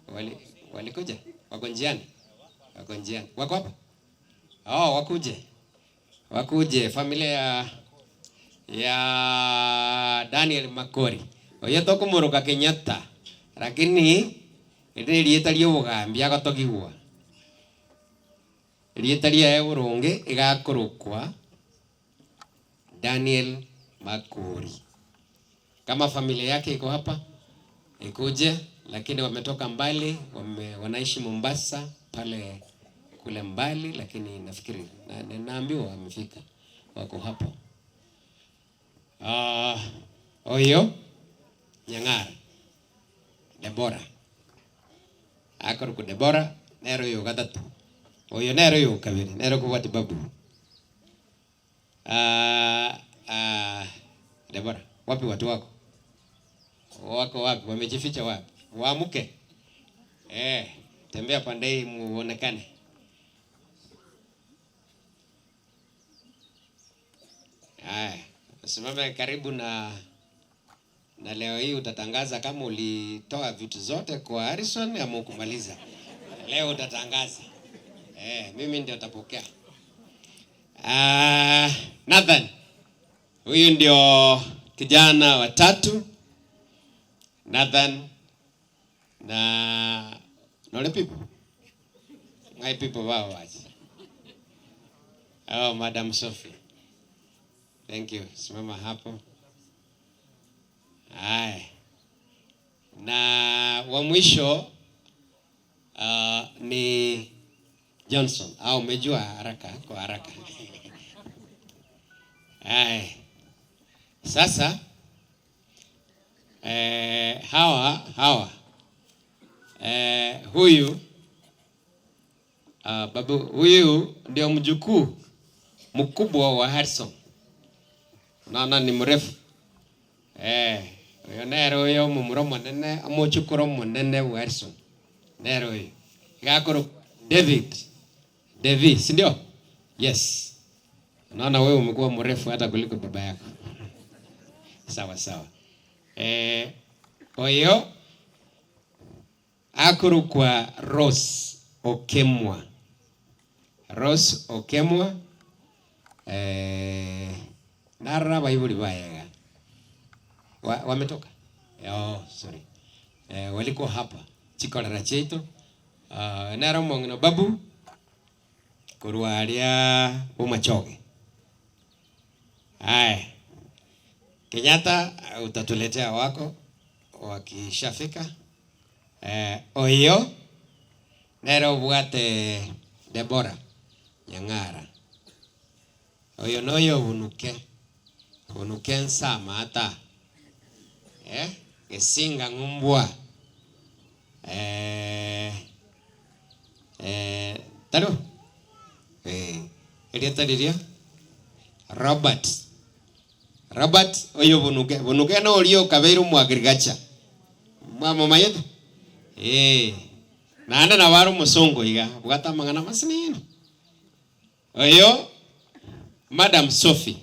wali walikuja, wako njiani, wako njiani, wako hapa? Oh, wakuje, wakuje familia ya ya Daniel Makori oyo tokomoroka Kenyatta lakini eri nerieta ria obogambi agotogigwa erieta riaye boronge iga akorokwa Daniel Makori. Kama familia yake iko hapa ikuje, lakini wametoka mbali, wame, wanaishi Mombasa pale kule mbali, lakini nafikiri na, na, naambiwa wamefika, wako hapo. Uh, oyo Nyang'ara Debora akorokwa Debora nere oyo gatato oyo nere oyo kabere nere okobwati babu Ah, ah, Debora, wapi watu wako? Wako wapi? Wamejificha wapi? Waamuke. Eh, tembea pande hii muonekane. Haya, simame karibu na na leo hii utatangaza kama ulitoa vitu zote kwa Harrison ama ukumaliza. Leo utatangaza. Eh, mimi ndio tapokea. Ah, Nathan. Huyu ndio kijana wa tatu. Nathan na nole people. Ngai people wao wachi. Oh, Madam Sophie. Thank you. Simama hapo. Haya. Na wa mwisho ni Johnson. Au umejua haraka kwa haraka. Haya. Sasa eh, hawa hawa eh, huyu uh, babu huyu ndio mjukuu mkubwa wa Harrison. Unaona ni mrefu. Eh, oyo nere oyo omomura omonene, omochokoro omonene bwa Harrison. Nere oyo. Iga akorokwa David. David, si ndio? Yes. Unaona wewe umekuwa mrefu hata kuliko baba yako. Sawa sawa. Eh, oyo akorokwa Rose Okemwa. Rose Okemwa, eh, narora abaibori baye iga. Wa, wametoka? Oh, sorry. Eh, walikuwa hapa chikorera chiaito. Ah, nere omong'ina Babu korwa aria Bomachoge. Haya, Kenyatta utatuletea wako wakishafika. Eh, oyo nere obwate Debora Nyang'ara. Oyo noyo obunuke, obunuke nse amaata. Eh, Gesinga ng'umbwa. Eh, eh, tari bo? Eh, erieta riria Robert. Robert oyo Bonuke. Bonuke noria okabeire omoagriculture. Mwamomanyete? Eh, naende nabo are omosongo iga, abwate amang'ana amasinini. Oyo Madam Sophie.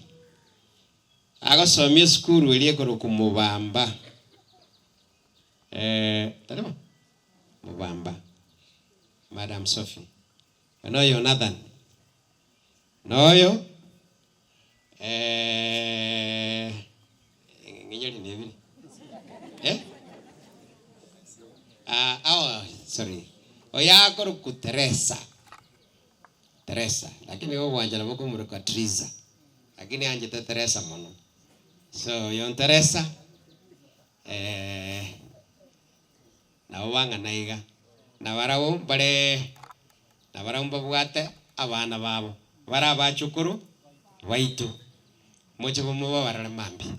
Agosomia esukuru eria ekorokwa Mubamba. Eh, tari bo? Mubamba. Madam Sophie. Oyo noyo Nathan. Noyo eh, ng'inyori nebire. Eh? Ah, oh, sorry. Oyo akorokwa Teresa. Teresa, lakini igo ogwancha nabo okomoroka Triza, lakini anchete Teresa mono. So oyo Teresa, nabo bang'ana iga, nabarabwo mbare nabarabwo mbabwate abana babo, bare abachukuru baito, moche mobabarore mambia,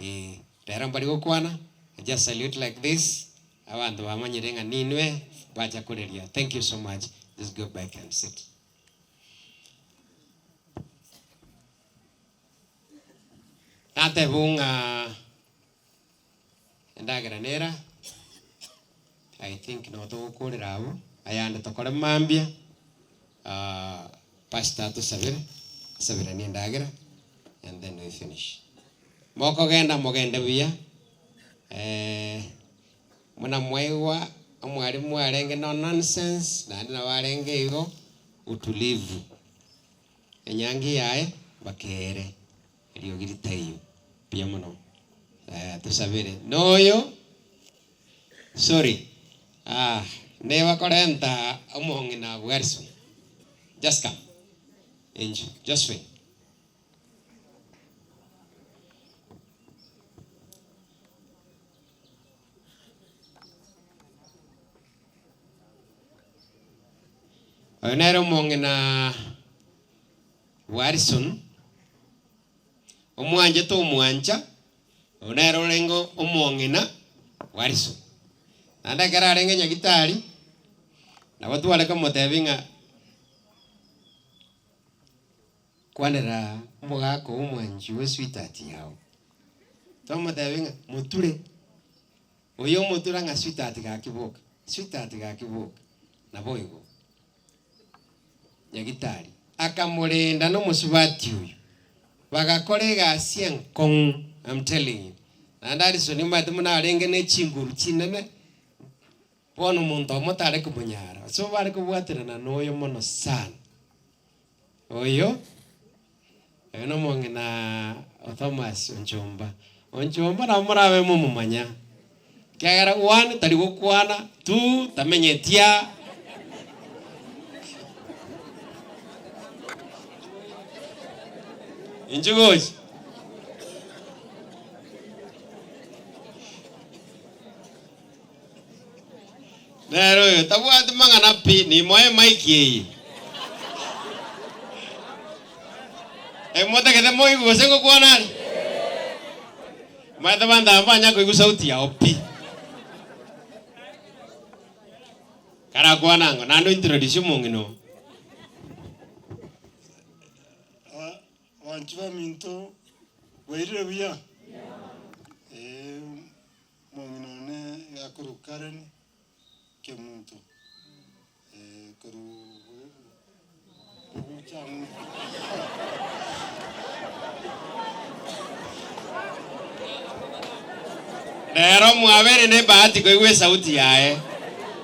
eh. Rero mbari gokwana, I just salute like this, Abanto bamanyire ng'a ninwe bacha koreria thank you so much just go back and sit. Natebwa ng'a endagera nera I think nabo togokorera abwo ayande tokore mambia pastor atosabere asaberanie endagera and then we finish. Mokogenda mogende buya. Buna mwaigwa omwalimu arenge no nonsense naende nabo arenge igo utulivu. Enyangi yaye mbaka ere eriogi ritaiyo. Mbuya mono. Tosabere. Noyo sorry ah neba korenta omong'ina bwa Harrison. Just come. Inchuo Josephine. Oyo nere omong'ina bw'Harrison, omwanchete omwancha, oyo nere orenge omong'ina bw'Harrison. Naende ekero arenge nyagitari, nabo tware komotebia ng'a. Kwanera omogaka oo omwanchi bwe sweetheart yao. Tomotebie ng'a moture, oyo omotura ng'a sweetheart gaki boka, sweetheart gaki boka. Naboigo nyagitari akamorenda na omosubati oyo, bagakora egasi enkong'u, I'm telling you. Naende Alison omanyete buna arenge ne chinguru chinene, bono omonto omo tare komonyara, so bare kobwaterana na oyo mono sana. Oyo, oyo nomong'ina o Thomas Onchomba. Onchomba nabo morabe momomanya, ekiagera one tari gokwana, two tamenyeti aa. Inchuo gocha. Nere oyo tabwati mang'ana pi, nimoe emic eye. Emotagete moigwe gose ngokwana are? Omanyete abanto aba mbanya koigwa sauti yao pi. Karakwana ango, naende ointroduce omong'ina oo. Abanchi baminto, bwairire buya? Ee. Omong'ina one iga akorokwa Karen Kemunto, korwa Bogucha ang'e. Rero mwabeire nebahati koigwa esauti yaye,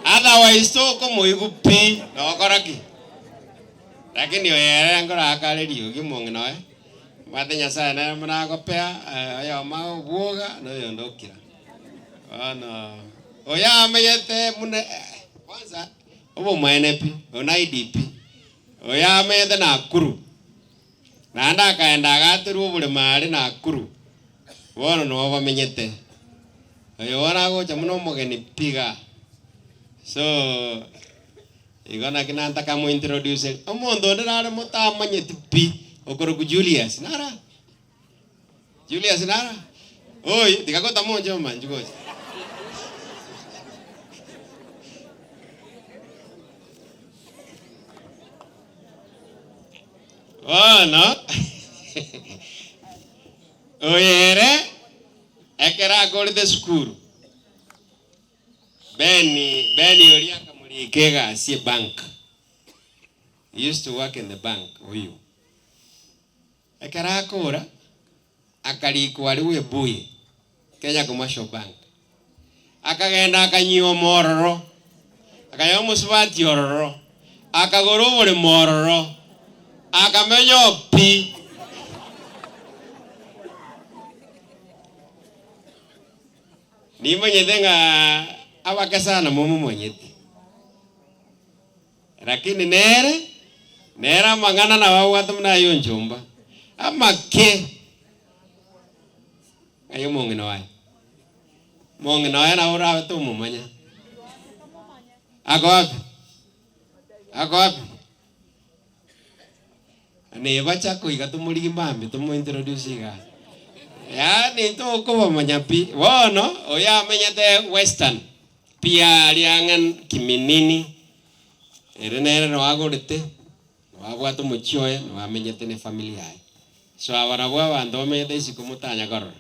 otherwise tokomoigwa pi nogokora ki? Lakini oyo ere nkoraka are riogi omong'ina oye, Omanyete Nyasae nere buna agopea oyomo obwoga na oyonde okira. Bono oyo amenyete buna kwanza obomaene pi, oyo na IDP, oyo amenyete Nakuru, naende akaenda agaterwa oboremo aria Nakuru, bono noo bamenyete. Oyo bono agocha buna omogeni pi igaa, so. Igo naki nantaka mointroduce omonto onde nare motamanyeti pi, okorokwa Julius, nara? Julius nara? Oyo, tiga gotamoncha omanchi gocha. Bono, oyo ere, ekero akorete esukuru, Ben, Ben oria akamorika egasi ebank. He used to work in the bank, oyio. Ekero akora, akarikwa aria Webuye, Kenya Commercial Bank. Akagenda akanyioma ororo, akanyora omosubati ororo, akagora oboremo ororo, akamenya oo pi. Nimanyete ng'a abake sana momomanyete. Lakini nere, nere amang'ana nabo abwate buna ay'onchomba, amake ng'ai omong'ina oye. Omong'ina oye nabo orabe tomomanya. Ako wapi? Ako wapi? Nebacha koiga tomorigie mambia tomointroduce igaa. Yaani tokobamanya pi. Bono oyo amenyete western pi aria ang'e Kiminini, ere nere noo agorete, noo abwate omochie oye, noo amenyete ne efamiri yaye. So aba nabwo abanto bamenyete isiko motanya korora.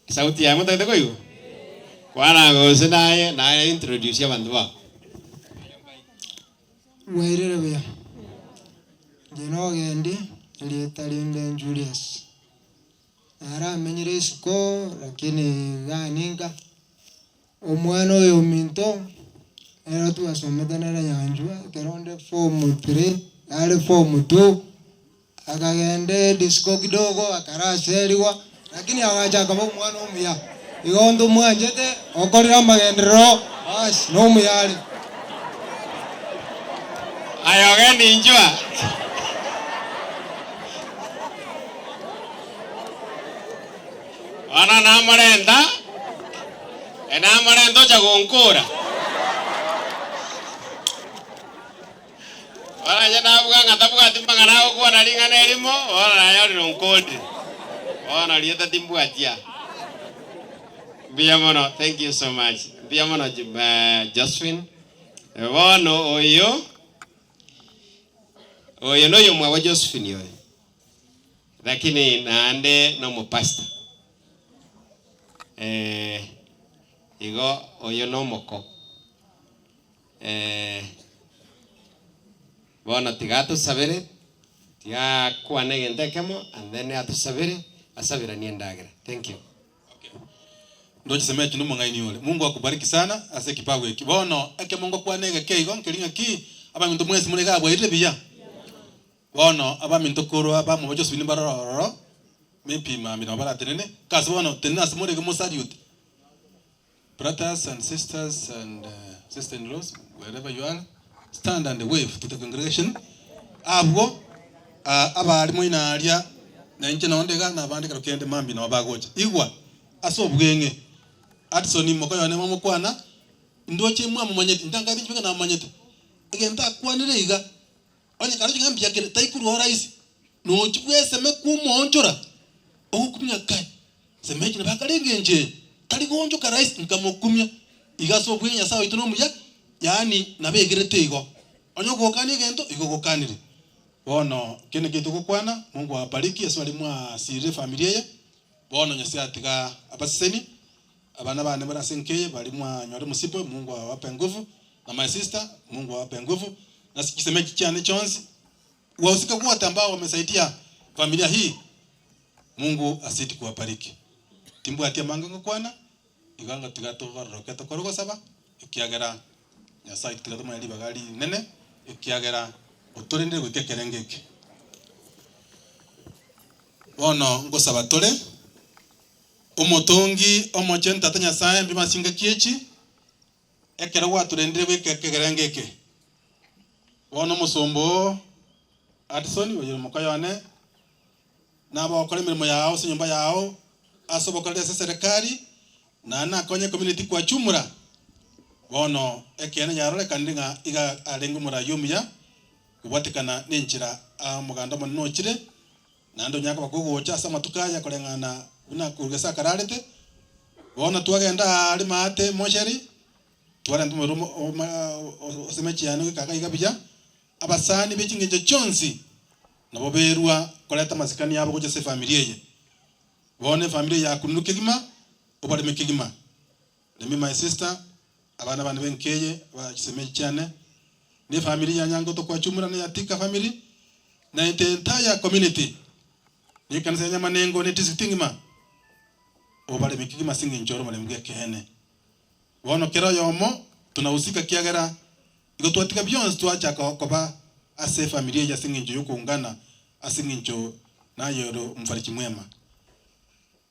Esauti yaye motagete koigwa? Kwana gose naye naye introduce abanto bao. Bwairire buya. Inche nogendi, erieta rinde Julius. Naramenyire isiko lakini igaa ninka, omwana oyo ominto, nere twasomete nere Nyanchwa, ekero onde form three, nare form two. Akagenda edisiko kidogo, akaraserigwa, lakini agacha akaba omwana omuya. Igo ntomwanchete, okorire amagenderero, bas, nomuya are. Aye ogende inchwa. Bono namorenta, namorenta ocha gonkora. Bono inche nabuga ng'a tabwati mang'ana agokwana ring'ana erimo, bono nanyorire onkorire. Bono rieta timbwati aa. Mbuya mono, thank you so much. Mbuya mono Josephine. Bono oyo, oyo noyomwabo Josephine oyo, lakini naende nomopastor. Igo oyo nomoko. Bono tiga atosabere, tiga akwane egento ekemo and then atosabere, asaberanie endagera. Thank you. Ndoche Semechi nomong'aini ore. Mungu akubariki sana ase ekipawa eki. Bono ekemo ngokwana egeke igo nkeri ng'aki abaminto mwensi more iga bwairire buya? Bono abaminto korwa bamwabo Josephine mbaroro ororo, maybe mambia nabo baratenene, kasi bono tenena ase more iga mosalute. Brothers and sisters and sister in laws wherever you are stand and wave to the congregation abwo abari moino aria na inche nonde iga na abande ekero kende mambia nabo bagocha igwa ase obweng'e Hudson mokoyone momokwana ndoche mwamomanyete inche nkabe inche namomanyete egento akwanire iga Onye karoche ng'a mbuya kere, taikorwa rahisi, nochi bweseme kw'omoonchora, ogokumia ng'a kai, semechi nabo akare engencho eye, tari goonchoka rahisi, nkamokumia. Iga ase obweng'e Nyasae oito nomuya, yaani nabegerete igo. Onye ogokania egento, igo ogokanire. Bono kende nkeito gokwana, Mungu awabariki ase baria mwasirire efamiri eye, bono Nyasae atiga abaseseni, abana bane bare ase enka eye, baria mwanyora omosipo, Mungu awape nguvu, na my sister, Mungu awape nguvu, na chisemi echi chiane chionsi, wahusika wote ambao wamesaidia familia hii, Mungu azidi kuwabariki. Timbwati amange ngokwana, iga ng'a tiga tobaroroke tokore gosaba, ekiagera Nyasae oito tiga tomoe ribaga rinene, ekiagera otorendire goika ekerengo eke. Bono ngosaba tore, Omotongi Omochenu Tata Nyasae, mbima ase chingaki echi, Ekero gwatorendire goika ekegerengo eke, bono omosomba oo Hudson, oyore omokoyo one, nabe ogokora emeremo yao ase enyomba yao, ase obokoreri ase eserekari, naende nakonye ecommunity kwachumura. Bono ekeene yarorekanire ng'a iga arenge omoraia omuya, kobwatekana nenchera omoganda omonene ochire. Naende onyare koba kogocha ase amatuko aya koreng'ana buna korwa ase akararete, bono twagenda aria maate mochari, twarenta omorero omo oma ase emechi yane goika iga iga buya, abasani be chingencho chionsi nabo berwa koreta amasikani abo gocha ase efamiri eye. Bono efamiri eye yakunirwe kegima, obareme kegima. Remi my sister, abana bane benkeye, ba chisemeji chiane, ne efamiri ya Nyangoto kwachumura na ya Thika family, na the entire community, ne ekanisa ya Nyamanengo ne district engima, obareme kegima ase eng'encho ore omoremi bw'ekeene. Bono kera oyomo tunahusika kiagera igo twatiga bionsi twachaka koba ase efamiri eye ase eng'encho yokoungana ase eng'encho naye ore omfariji mwema.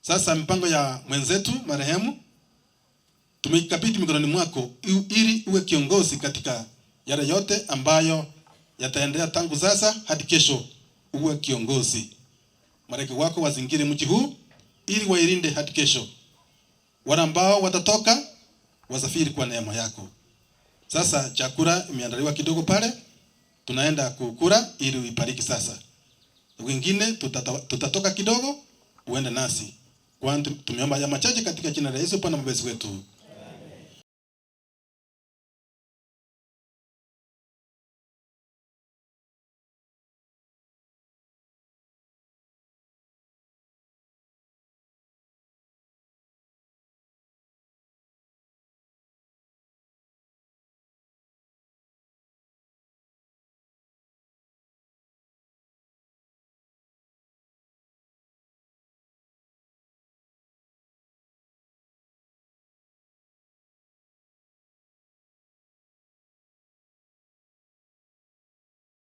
Sasa mipango ya mwenzetu marehemu tumeikabidhi mikononi mwako ili uwe kiongozi katika yale yote ambayo yataendelea tangu sasa hadi kesho. Uwe kiongozi, marafiki wako wazingire mji huu ili wailinde hadi kesho. Wale ambao watatoka wasafiri kwa neema yako. Sasa chakula imeandaliwa kidogo pale, tunaenda kukula ili uibariki sasa. Wengine tutatoka kidogo uende nasi. Kwani tumeomba haya machache katika jina la Yesu Bwana mwombezi wetu.